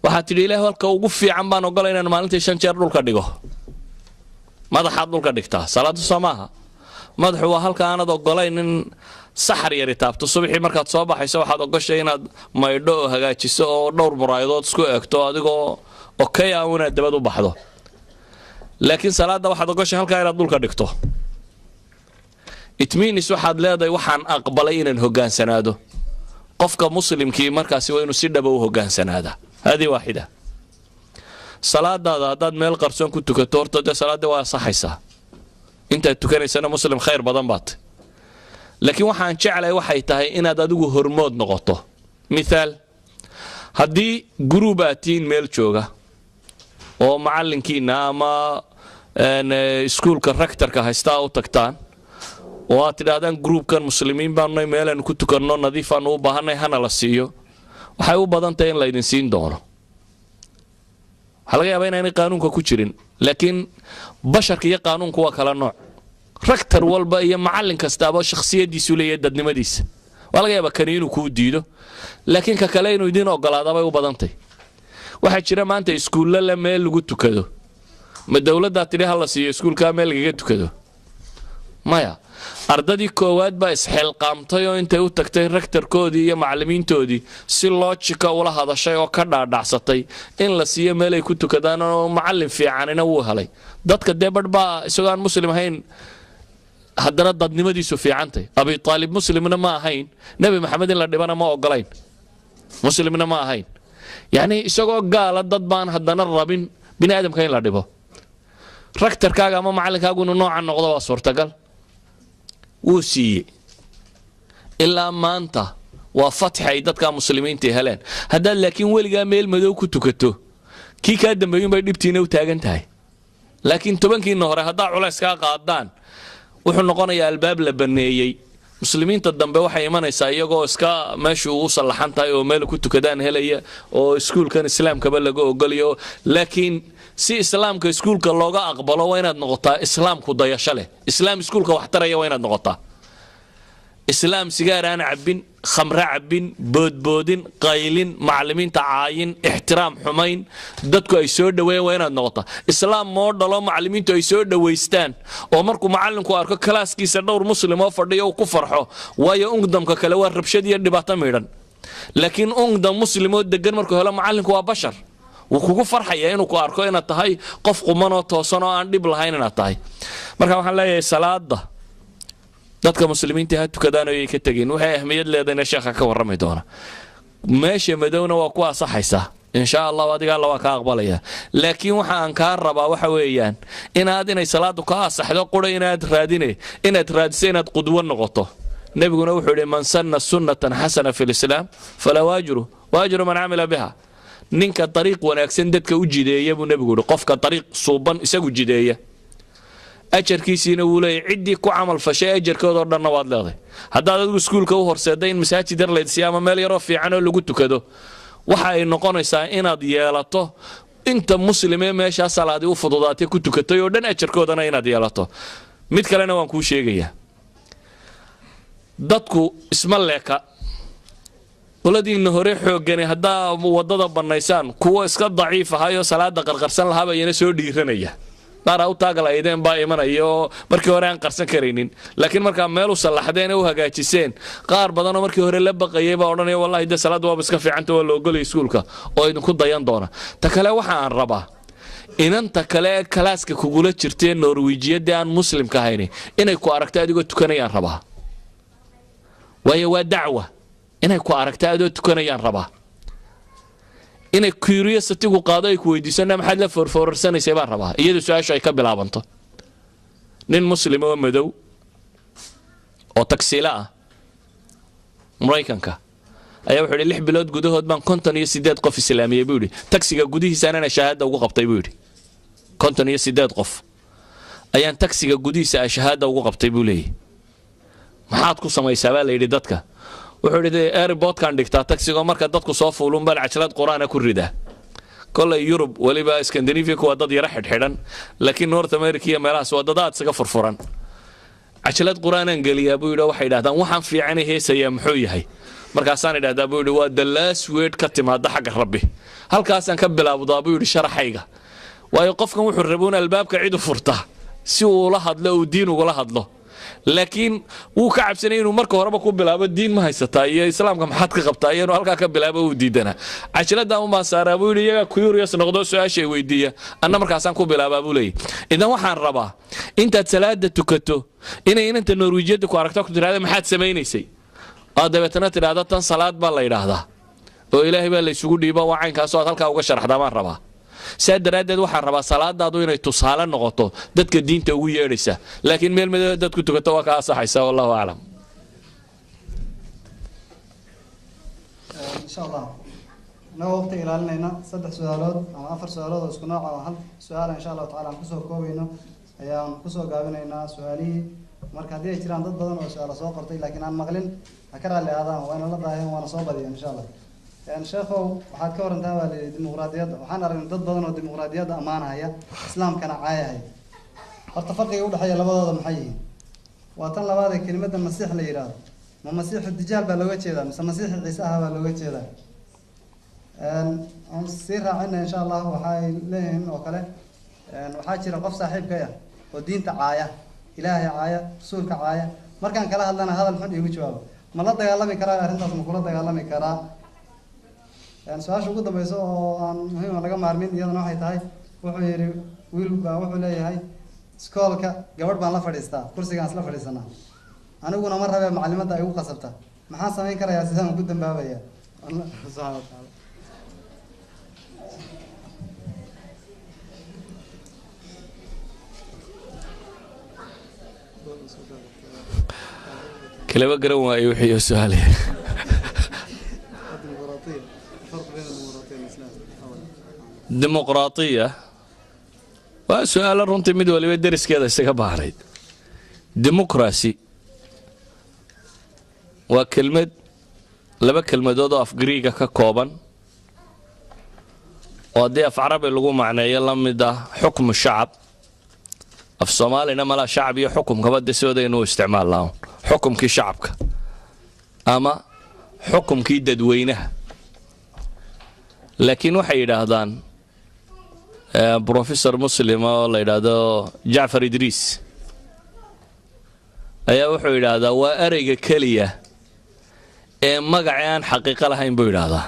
Waxaad tidhi: "Ilaah, halka ugu fiican baan ogola inaan maalintii shan jeer dhulka dhigo." Madaxaad dhulka dhigtaa salaaddu, soo maaha? Madaxu waa halka aanad ogolayn in saxar yari taabto. Subaxii markaad soo baxayso, waxaad ogoshay inaad maydho oo hagaajiso oo dhowr muraayadood isku eegto, adigoo okay ah inaad dabad u baxdo. Laakiin salaadda waxaad ogoshay halkaa inaad dhulka dhigto. It means waxaad leedahay, waxaan aqbalay inaan hogaansanaado. Qofka muslimkii markaasi waa inuu si dhaba u hogaansanaada. هذه واحدة. Salaadaada haddaad meel qarsoon ku tukato, horta dee salaadda waa asaxaysaa, intaad tukanaysana muslim khayr badan baat. Laakiin waxaan jeclahay waxay tahay inaad adigu hormood noqoto. Mithaal, haddii group aad tihiin meel jooga oo macallinkiina ama iskuulka rectorka haystaa u tagtaan oo aad tidhaahdaan, "Groupkan muslimiin baanu, meelaanu ku tukanno nadiifaanu u baahanay, hana la siiyo," waxay u badan tahay in laydin siin doono. Waxaa laga yaabaa inaanay qaanuunka ku jirin, laakiin basharka iyo qaanuunku waa kala nooc. Rector walba iyo macallin kastaaba shakhsiyadiisu leeyahay, dadnimadiisa. Waa laga yaabaa kani inuu kuu diido, laakiin ka kale inuu idiin ogolaada bay u badantay. Waxaa jira maanta iskuullo le meel lagu tukado. Ma dowladdaa tidhi ha la siiyo iskuulkaa meel lagaga tukado? Maya. Ardadii koowaad baa isxilqaamtay oo intay u tagtay rectorkoodii iyo macallimiintoodii si logic ah ula hadashay oo ka dhaadhacsatay in la siiyo meel ay ku tukadaan, oo macallin fiicanina wuu helay. Dadka dee badh baa isagoo aan muslim ahayn haddana dadnimadiisu fiicantay. Abi Aalib muslimna ma ahayn, Nebi Maxamed in la dhibana ma ogolayn, muslimna ma ahayn. Yacni isagoo gaala dad baan haddana rabin bini aadamka in la dhibo. Rectorkaaga ama macallinkaagu inuu noocan noqdo waa suurtagal. Wuu siiyey. Ilaa maanta waa fatxi ay dadka muslimiinta heleen. Haddaad laakiin weligaa meel madow ku tukato, kii kaa dambeeyunbay dhibtiina u taagan tahay. Laakiin 10kiina hore haddaa culays kaa qaadaan, wuxuu noqonayaa albaab la baneeyey. Muslimiinta dambe waxay imanaysaa iyagoo iska meeshu u sallaxan tahay oo meel ku tukadaan helaya oo iskuulkan islaamkaba laga ogolayo. Laakiin si islaamka iskuulka looga aqbalo, waa inaad noqotaa islaamku dayasho leh, islaam iskuulka wax taraya waa inaad noqotaa, islaam sigaar aan cabbin, khamre cabbin, boodboodin, qaylin, macallimiinta caayin, ixtiraam xumayn, dadku ay soo dhoweeyaan waa inaad noqotaa. Islaam model oo macallimiintu ay soo dhowaystaan, oo markuu macallinku arko kalaaskiisa dhowr muslim oo fadhiyo uu ku farxo. Waayo, ungdamka kale waa rabshad iyo dhibaato miidhan, laakiin ungdam muslim oo degan markuu helo, macallinku waa bashar, wuu kugu farxaya inuu ku arko inaad tahay qof qumanoo toosan oo aan dhib lahayn inaad tahay. Marka waxaan leeyahay, salaada dadka muslimiinta ha tukadaan oo yay ka tegin. Waxay ahmiyad leedahayna sheekha ka warrami doona. Meesha madowna waa ku asaxaysaa, insha Allahu, adiga Alla waa kaa aqbalaya. Laakiin waxa aan kaa rabaa waxa weeyaan inaad inay salaadu ka asaxdo qura inaad raadine, inaad raadiso inaad qudwo noqoto. Nebiguna wuxuu yidhi, "من سن سنة حسنة في الإسلام فله أجره وأجر من عمل بها." Ninka dariiq wanaagsan dadka u jideeya, buu nebigu yidhi, qofka dariiq suuban isagu jideeya, ajarkiisiina wuu leeyahy, ciddii ku camal fashay ajarkoodoo dhanna waad leedahay. Haddaad adigu iskuulka u horseedday in masaajid yar laydsiiya ama meel yaroo fiican oo lagu tukado, waxa ay noqonaysaa inaad yeelato inta muslimee meeshaa salaadii u fududaatay ku tukatay oo dhan ajarkoodana inaad yeelato. Mid kalena waan kuu sheegayaa. Dadku isma leeka. Qoladiinna hore xooggani haddaa waddada bannaysaan, kuwa iska daciif ahayoo salaada qarqarsan lahaaba iyana soo dhiiranaya. Qaar u taagalaydeen baa imanaya oo markii hore aan qarsan karaynin, laakiin markaa meel u sallaxdeen ee u hagaajiseen, qaar badanoo markii hore la baqayay baa odhanaya, "Wallahi dee salaadda waaba iska fiicanta, waa la ogolaya iskuulka," oo idinku dayan doona. Ta kale, waxa aan rabaa inanta kale ee kalaaska kugula jirtee Norwijiyadii aan muslimka ahayni inay ku aragto adigoo tukanayaan rabaa. Waayo, waa dacwa. Inay ku aragto adoo tukanayaan rabaa, inay curiositygu qaado, ay ku weydiisana, "Maxaad la foorfoorarsanaysay?" baan rabaa, iyadu su-aashu ay ka bilaabanto. Nin muslim oo madow oo tagsiilo ah Maraykanka ayaa wuxuu yidhi, 6 bilood gudahood baan 58 qof islaamiyey, buu yidhi. Tagsiga gudihiisaanana shahaada ugu qabtay, buu yidhi. 58 qof ayaan tagsiga gudihiisa shahaada ugu qabtay, buu leeyahy. "Maxaad ku samaysaa?" baa la yidhi dadka. Wuxuu yidhi, "Airportkan dhigtaa tagsigoo, marka dadku soo fuuluun baan cajalad Qur-aana ku ridaa." Kolay Yurub, weliba Scandinavia, waa dad yaro xidhxidhan, laakiin North America iyo meelahaas waa dad aad isaga furfuran. "Cajalad Qur-aanaan geliyaa," buu yidhi. "Waxay idhahdaan, 'Waxaan fiicana heesayaa muxuu yahay?' Markaasaan idhahdaa," buu yidhi, "waa the last word ka timaada xagga Rabbi. Halkaasaan ka bilaabdaa," buu yidhi, "sharaxayga." Waayo, qofkan wuxuu rabuun albaabka cid u furta. Si uu ula hadlo, uu diin ugula hadlo, laakiin wuu ka cabsanaya inuu marka horeba ku bilaabo "Diin ma haysataa?" iyo "Islaamka maxaad ka qabtaa?" iyo inuu halkaa ka bilaabo uu diidanaa. "Cajiladan umbaan saaraa," buu yidhi, "iyagaa curious noqdo, su-aashay weydiiya, anna markaasaan ku bilaabaa," buu leeyahy. Idan waxaan rabaa intaad salaada tukato inay inanta Norwijiyadda ku aragto, ku tidhahda, "Maxaad samaynaysay?" Oo dabeetana tidhaahda, "Tan salaad baa la yidhaahdaa oo Ilaahay baa la isugu dhiiba, waa caynkaasoo aad halkaa uga sharaxdaa baan rabaa." Saa daraaddeed waxaan rabaa salaadaadu inay tusaale noqoto dadka diinta ugu yeedhaysa, laakiin meel madoo dad ku tukato waa ka asaxaysa. Wallahu aclam. Insha Allah, inagoo waqti ilaalinayna, saddex su-aalood ama afar su-aalood oo isku nooca oo hal su-aala, insha Allahu tacala, aan kusoo koobayno ayaan kusoo gaabinaynaa su-aalihii. Marka haddii ay jiraan dad badan oo su-aalo soo qortay laakiin aan maqlin, ha ka raalli aadaan, waa ina la daaheen, waana soo badiyeen, insha Allah. Sheekhow, waxaad ka warantaa, baa layidhi, dimuqraadiyadda. Waxaan aragnay dad badan oo dimuqraadiyadda ammaanahaya, Islaamkana caayahaya. Horta farqiga udhexeeya labadooda maxay yihiin? Waa tan labaad ee kelimadda Masiix la yidhaahdo, ma Masiixu Dijaal baa looga jeedaa mise Masiixi Ciise ah baa looga jeedaa? Aan sii raacina, insha Allah. Waxay leeyihiin oo kale, waxaa jira qof saaxiibkaya oo diinta caaya, Ilaahay caaya, Rasuulka caaya. Markaan kala hadlana hadal xun iigu jawaabo. Ma la dagaalami karaa arrintaas? Ma kula dagaalami karaa? Su-aasha ugu dambeysa oo aan muhiima laga maarmin iyadana waxay tahay, wuxuu yidhi, wiil baa wuxuu leeyahay, iskoolka gabadh baan la fadhiistaa, kursigaan isla fadhiisanaa, aniguna ma rabee macalimadda ay igu qasabta. Maxaan samayn karayaa? Sidaan ku dambaabaya? Allah subxaana wa tacaala. Kalaba garan waayo wixii su-aale. الديمقراطية، الفرق بين الديمقراطية والإسلام. Dimuqraatiya waa su-aalo runtii mid waliba deriskeeda isaga baahnayd. Democracy waa kelmad, laba kelmadood oo af Griiga ka kooban, oo haddii af Carabi lagu macneeyo la mid ah xukmu shacab. Af Soomaalina malaa shacab iyo xukumkaba de sidoodaynu u isticmaalnaa, xukumkii shacabka ama xukumkii dadweynaha. Laakiin waxay yidhaahdaan, professor Muslim oo la yidhaahdo Jacfar Idriis ayaa wuxuu yidhaahdaa, waa ereyga keliya ee magaci aan xaqiiqo lahayn, buu yidhaahdaa.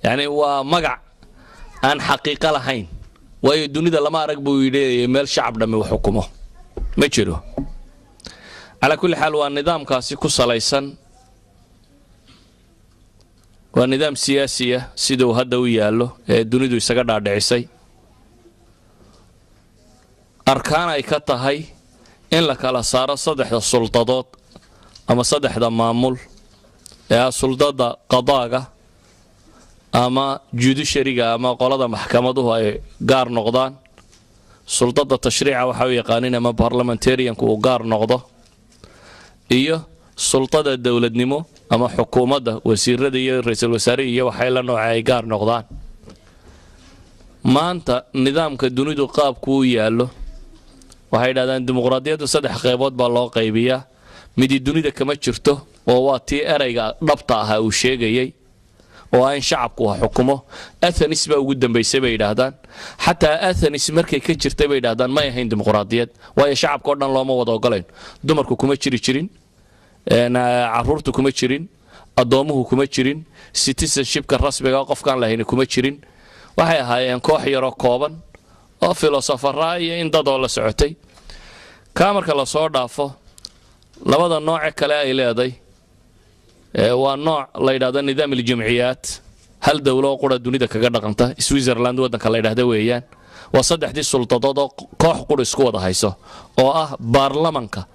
Yacni waa magac aan xaqiiqo lahayn, waayo dunida lama arag, buu yidhi, meel shacab dhammi wax xukumo ma jiro. Calaa kulli xaal, waa nidaamkaasi ku salaysan, waa nidaam siyaasiya siduu hadda u yaallo ee dunidu isaga dhaadhicisay, arkaan ay ka tahay in la kala saaro saddexda suldadood ama saddexda maamul ee ah suldada qadaaga ama judiciaryga ama qolada maxkamaduhu ay gaar noqdaan, suldada tashriica waxa u yaqaanin ama parliamentarianku uu gaar noqdo, iyo sultada dowladnimo ama xukuumadda, wasiirada iyo ra-iisul wasaare iyo waxay la nooca ay gaar noqdaan. Maanta nidaamka dunidu qaabku u yaallo, waxay yidhahdaan dimuqraadiyaddu saddex qaybood baa loo qaybiyaa. Midi dunida kama jirto, oo waa tii erayga dhabta ahaa uu sheegayey, oo ah in shacabku wax xukumo. Athenis baa ugu dambaysay, bay yidhaahdaan. Xataa Athenis markay ka jirtay, bay yidhahdaan, may ahayn dimuqraadiyad, waayo shacabka o dhan looma wada ogolayn. Dumarku kuma jiri jirin, caruurtu kuma jirin, addoomuhu kuma jirin, citizenshipka rasmiga qofkaan lahayni kuma jirin. Waxay ahaayeen koox yaroo kooban oo filosofara iyo in dadoo la socotay. Kaa marka lasoo dhaafo, labada nooce kale ay leeday waa nooc la yidhahdo nidaam aljamciyaat. Hal dowlo oo qura dunida kaga dhaqanta, Switzerland waddanka la yidhahda weeyaan. Waa saddexdii suldadood oo koox qura isku wada hayso, oo ah baarlamanka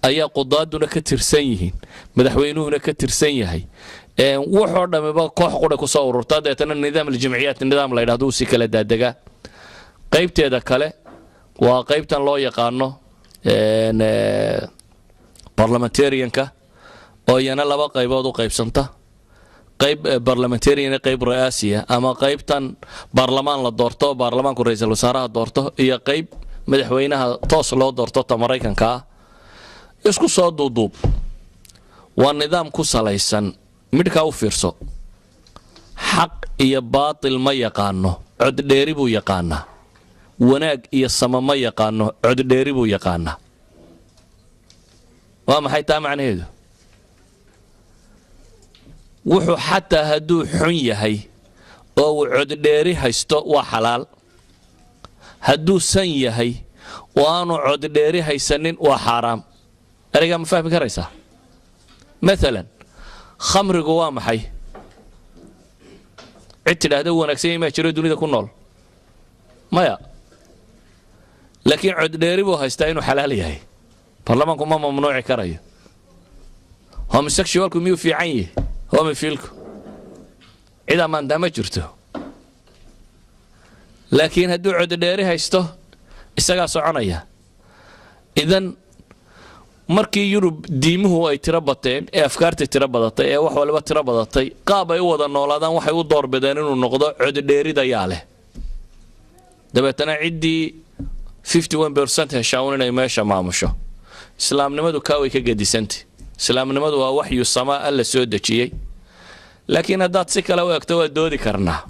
ayaa qudaaduna ka tirsan yihiin, madaxweynuhuna ka tirsan yahay, wuxoo dhammiba koox qura kusoo ururta. Deetana nidaam aljamciyaat nidaam la yidhahdo uu si kala daadegaa. Qaybteeda kale waa qaybtan loo yaqaano parliamentarianka, oo iyana laba qaybood u qaybsanta: qayb parliamentarian, qayb ra'aasiya, ama qaybtan baarlamaan la doorto, baarlamaanku ra-iisul wasaaraha doorto, iyo qayb madaxweynaha toos loo doorto, ta Maraykanka ah. Isku soo duuduub, waa nidaam ku salaysan midhkaa u fiirso, xaq iyo baatil ma yaqaano, coddheeri buu yaqaanaa. Wanaag iyo sama ma yaqaano, coddheeri buu yaqaanaa. Waa maxay taa macnaheedu? Wuxuu xataa hadduu xun yahay oo uu coddheeri haysto waa xalaal, hadduu san yahay oo aanu coddheeri haysanin waa xaaraam. Ereygaa ma fahmi karaysaa? Maalan, khamrigu waa maxay? Cid tidhaahda wanaagsan yahay maa jiro dunida ku nool? Maya. Laakiin coddheeri buu haystaa inuu xalaal yahay, baarlamaanku ma mamnuuci karayo. Homosexualku miyuu fiican yahay? Homophilku cid ammaantaa ma jirto, laakiin hadduu coddheeri haysto isagaa soconaya. Idan markii Yurub diimuhu ay tiro bateen ee afkaartii tiro badatay ee wax waliba tiro badatay, qaab ay u wada noolaadaan waxay u doorbideen inuu noqdo coddheeridayaa leh. Dabeetana ciddii 51% heshaa un inay meesha maamusho. Islaamnimadu kaa way ka gedisantay. Islaamnimadu waa waxyu samaa Alla soo dejiyey. Laakiin haddaad si kale u egto, waa doodi karnaa,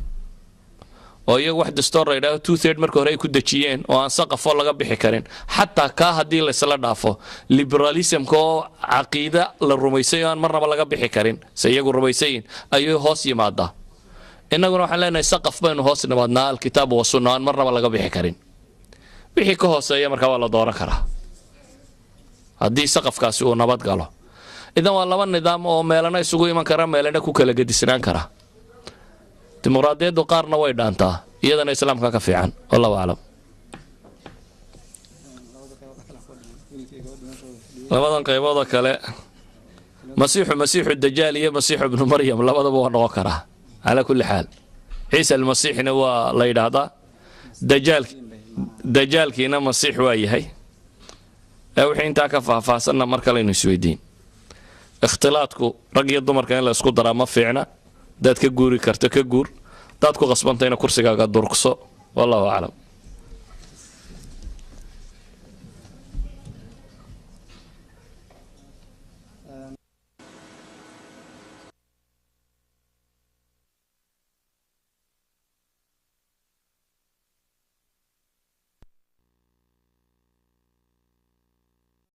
oo iyagu wax dastoor la yidhahdo 2/3 marka hore ay ku dejiyeen oo aan saqafo laga bixi karin. Xataa kaa haddii laysla dhaafo, liberalismka oo caqiida la rumaysay oo aan marnaba laga bixi karin se iyagu rumaysayin ayuu hoos yimaadaa. Innaguna waxaan leenahay saqaf baynu hoos nimaadnaa, alkitaabu wa sunna, aan marnaba laga bixi karin. Wixii ka hooseeya markaa waa la dooran karaa haddii saqafkaasi uu nabad galo. Idan waa laba nidaam oo meelana isugu iman kara, meelana ku kala gedisnaan kara. Dimuqraadiyaddu qaarna way dhaantaa, iyadana Islaamka ka fiican. Wallahu aclam. Labada qaybood kale ku dhiman, wiilkii iyo gabadhii meesha wada fadhiyey. Labadan qayboodoo kale, masiixu Dajaal iyo Masiixu Ibnu Maryam, labadaba waa noqon karaa. Calaa kulli xaal, Ciisa Almasiixna waa la yidhaahdaa, Dajaal Dajaalkiina Masiix waa yahay. Ee wixii intaa ka faahfaahsanna mar kaleynu isweydiin. Ikhtilaadku, rag iyo dumarka in la isku daraa, ma fiicna. Hadaad ka guuri karto ka guur, hadaad ku qasbantayna kursigaaga durqso. Wallahu aclam.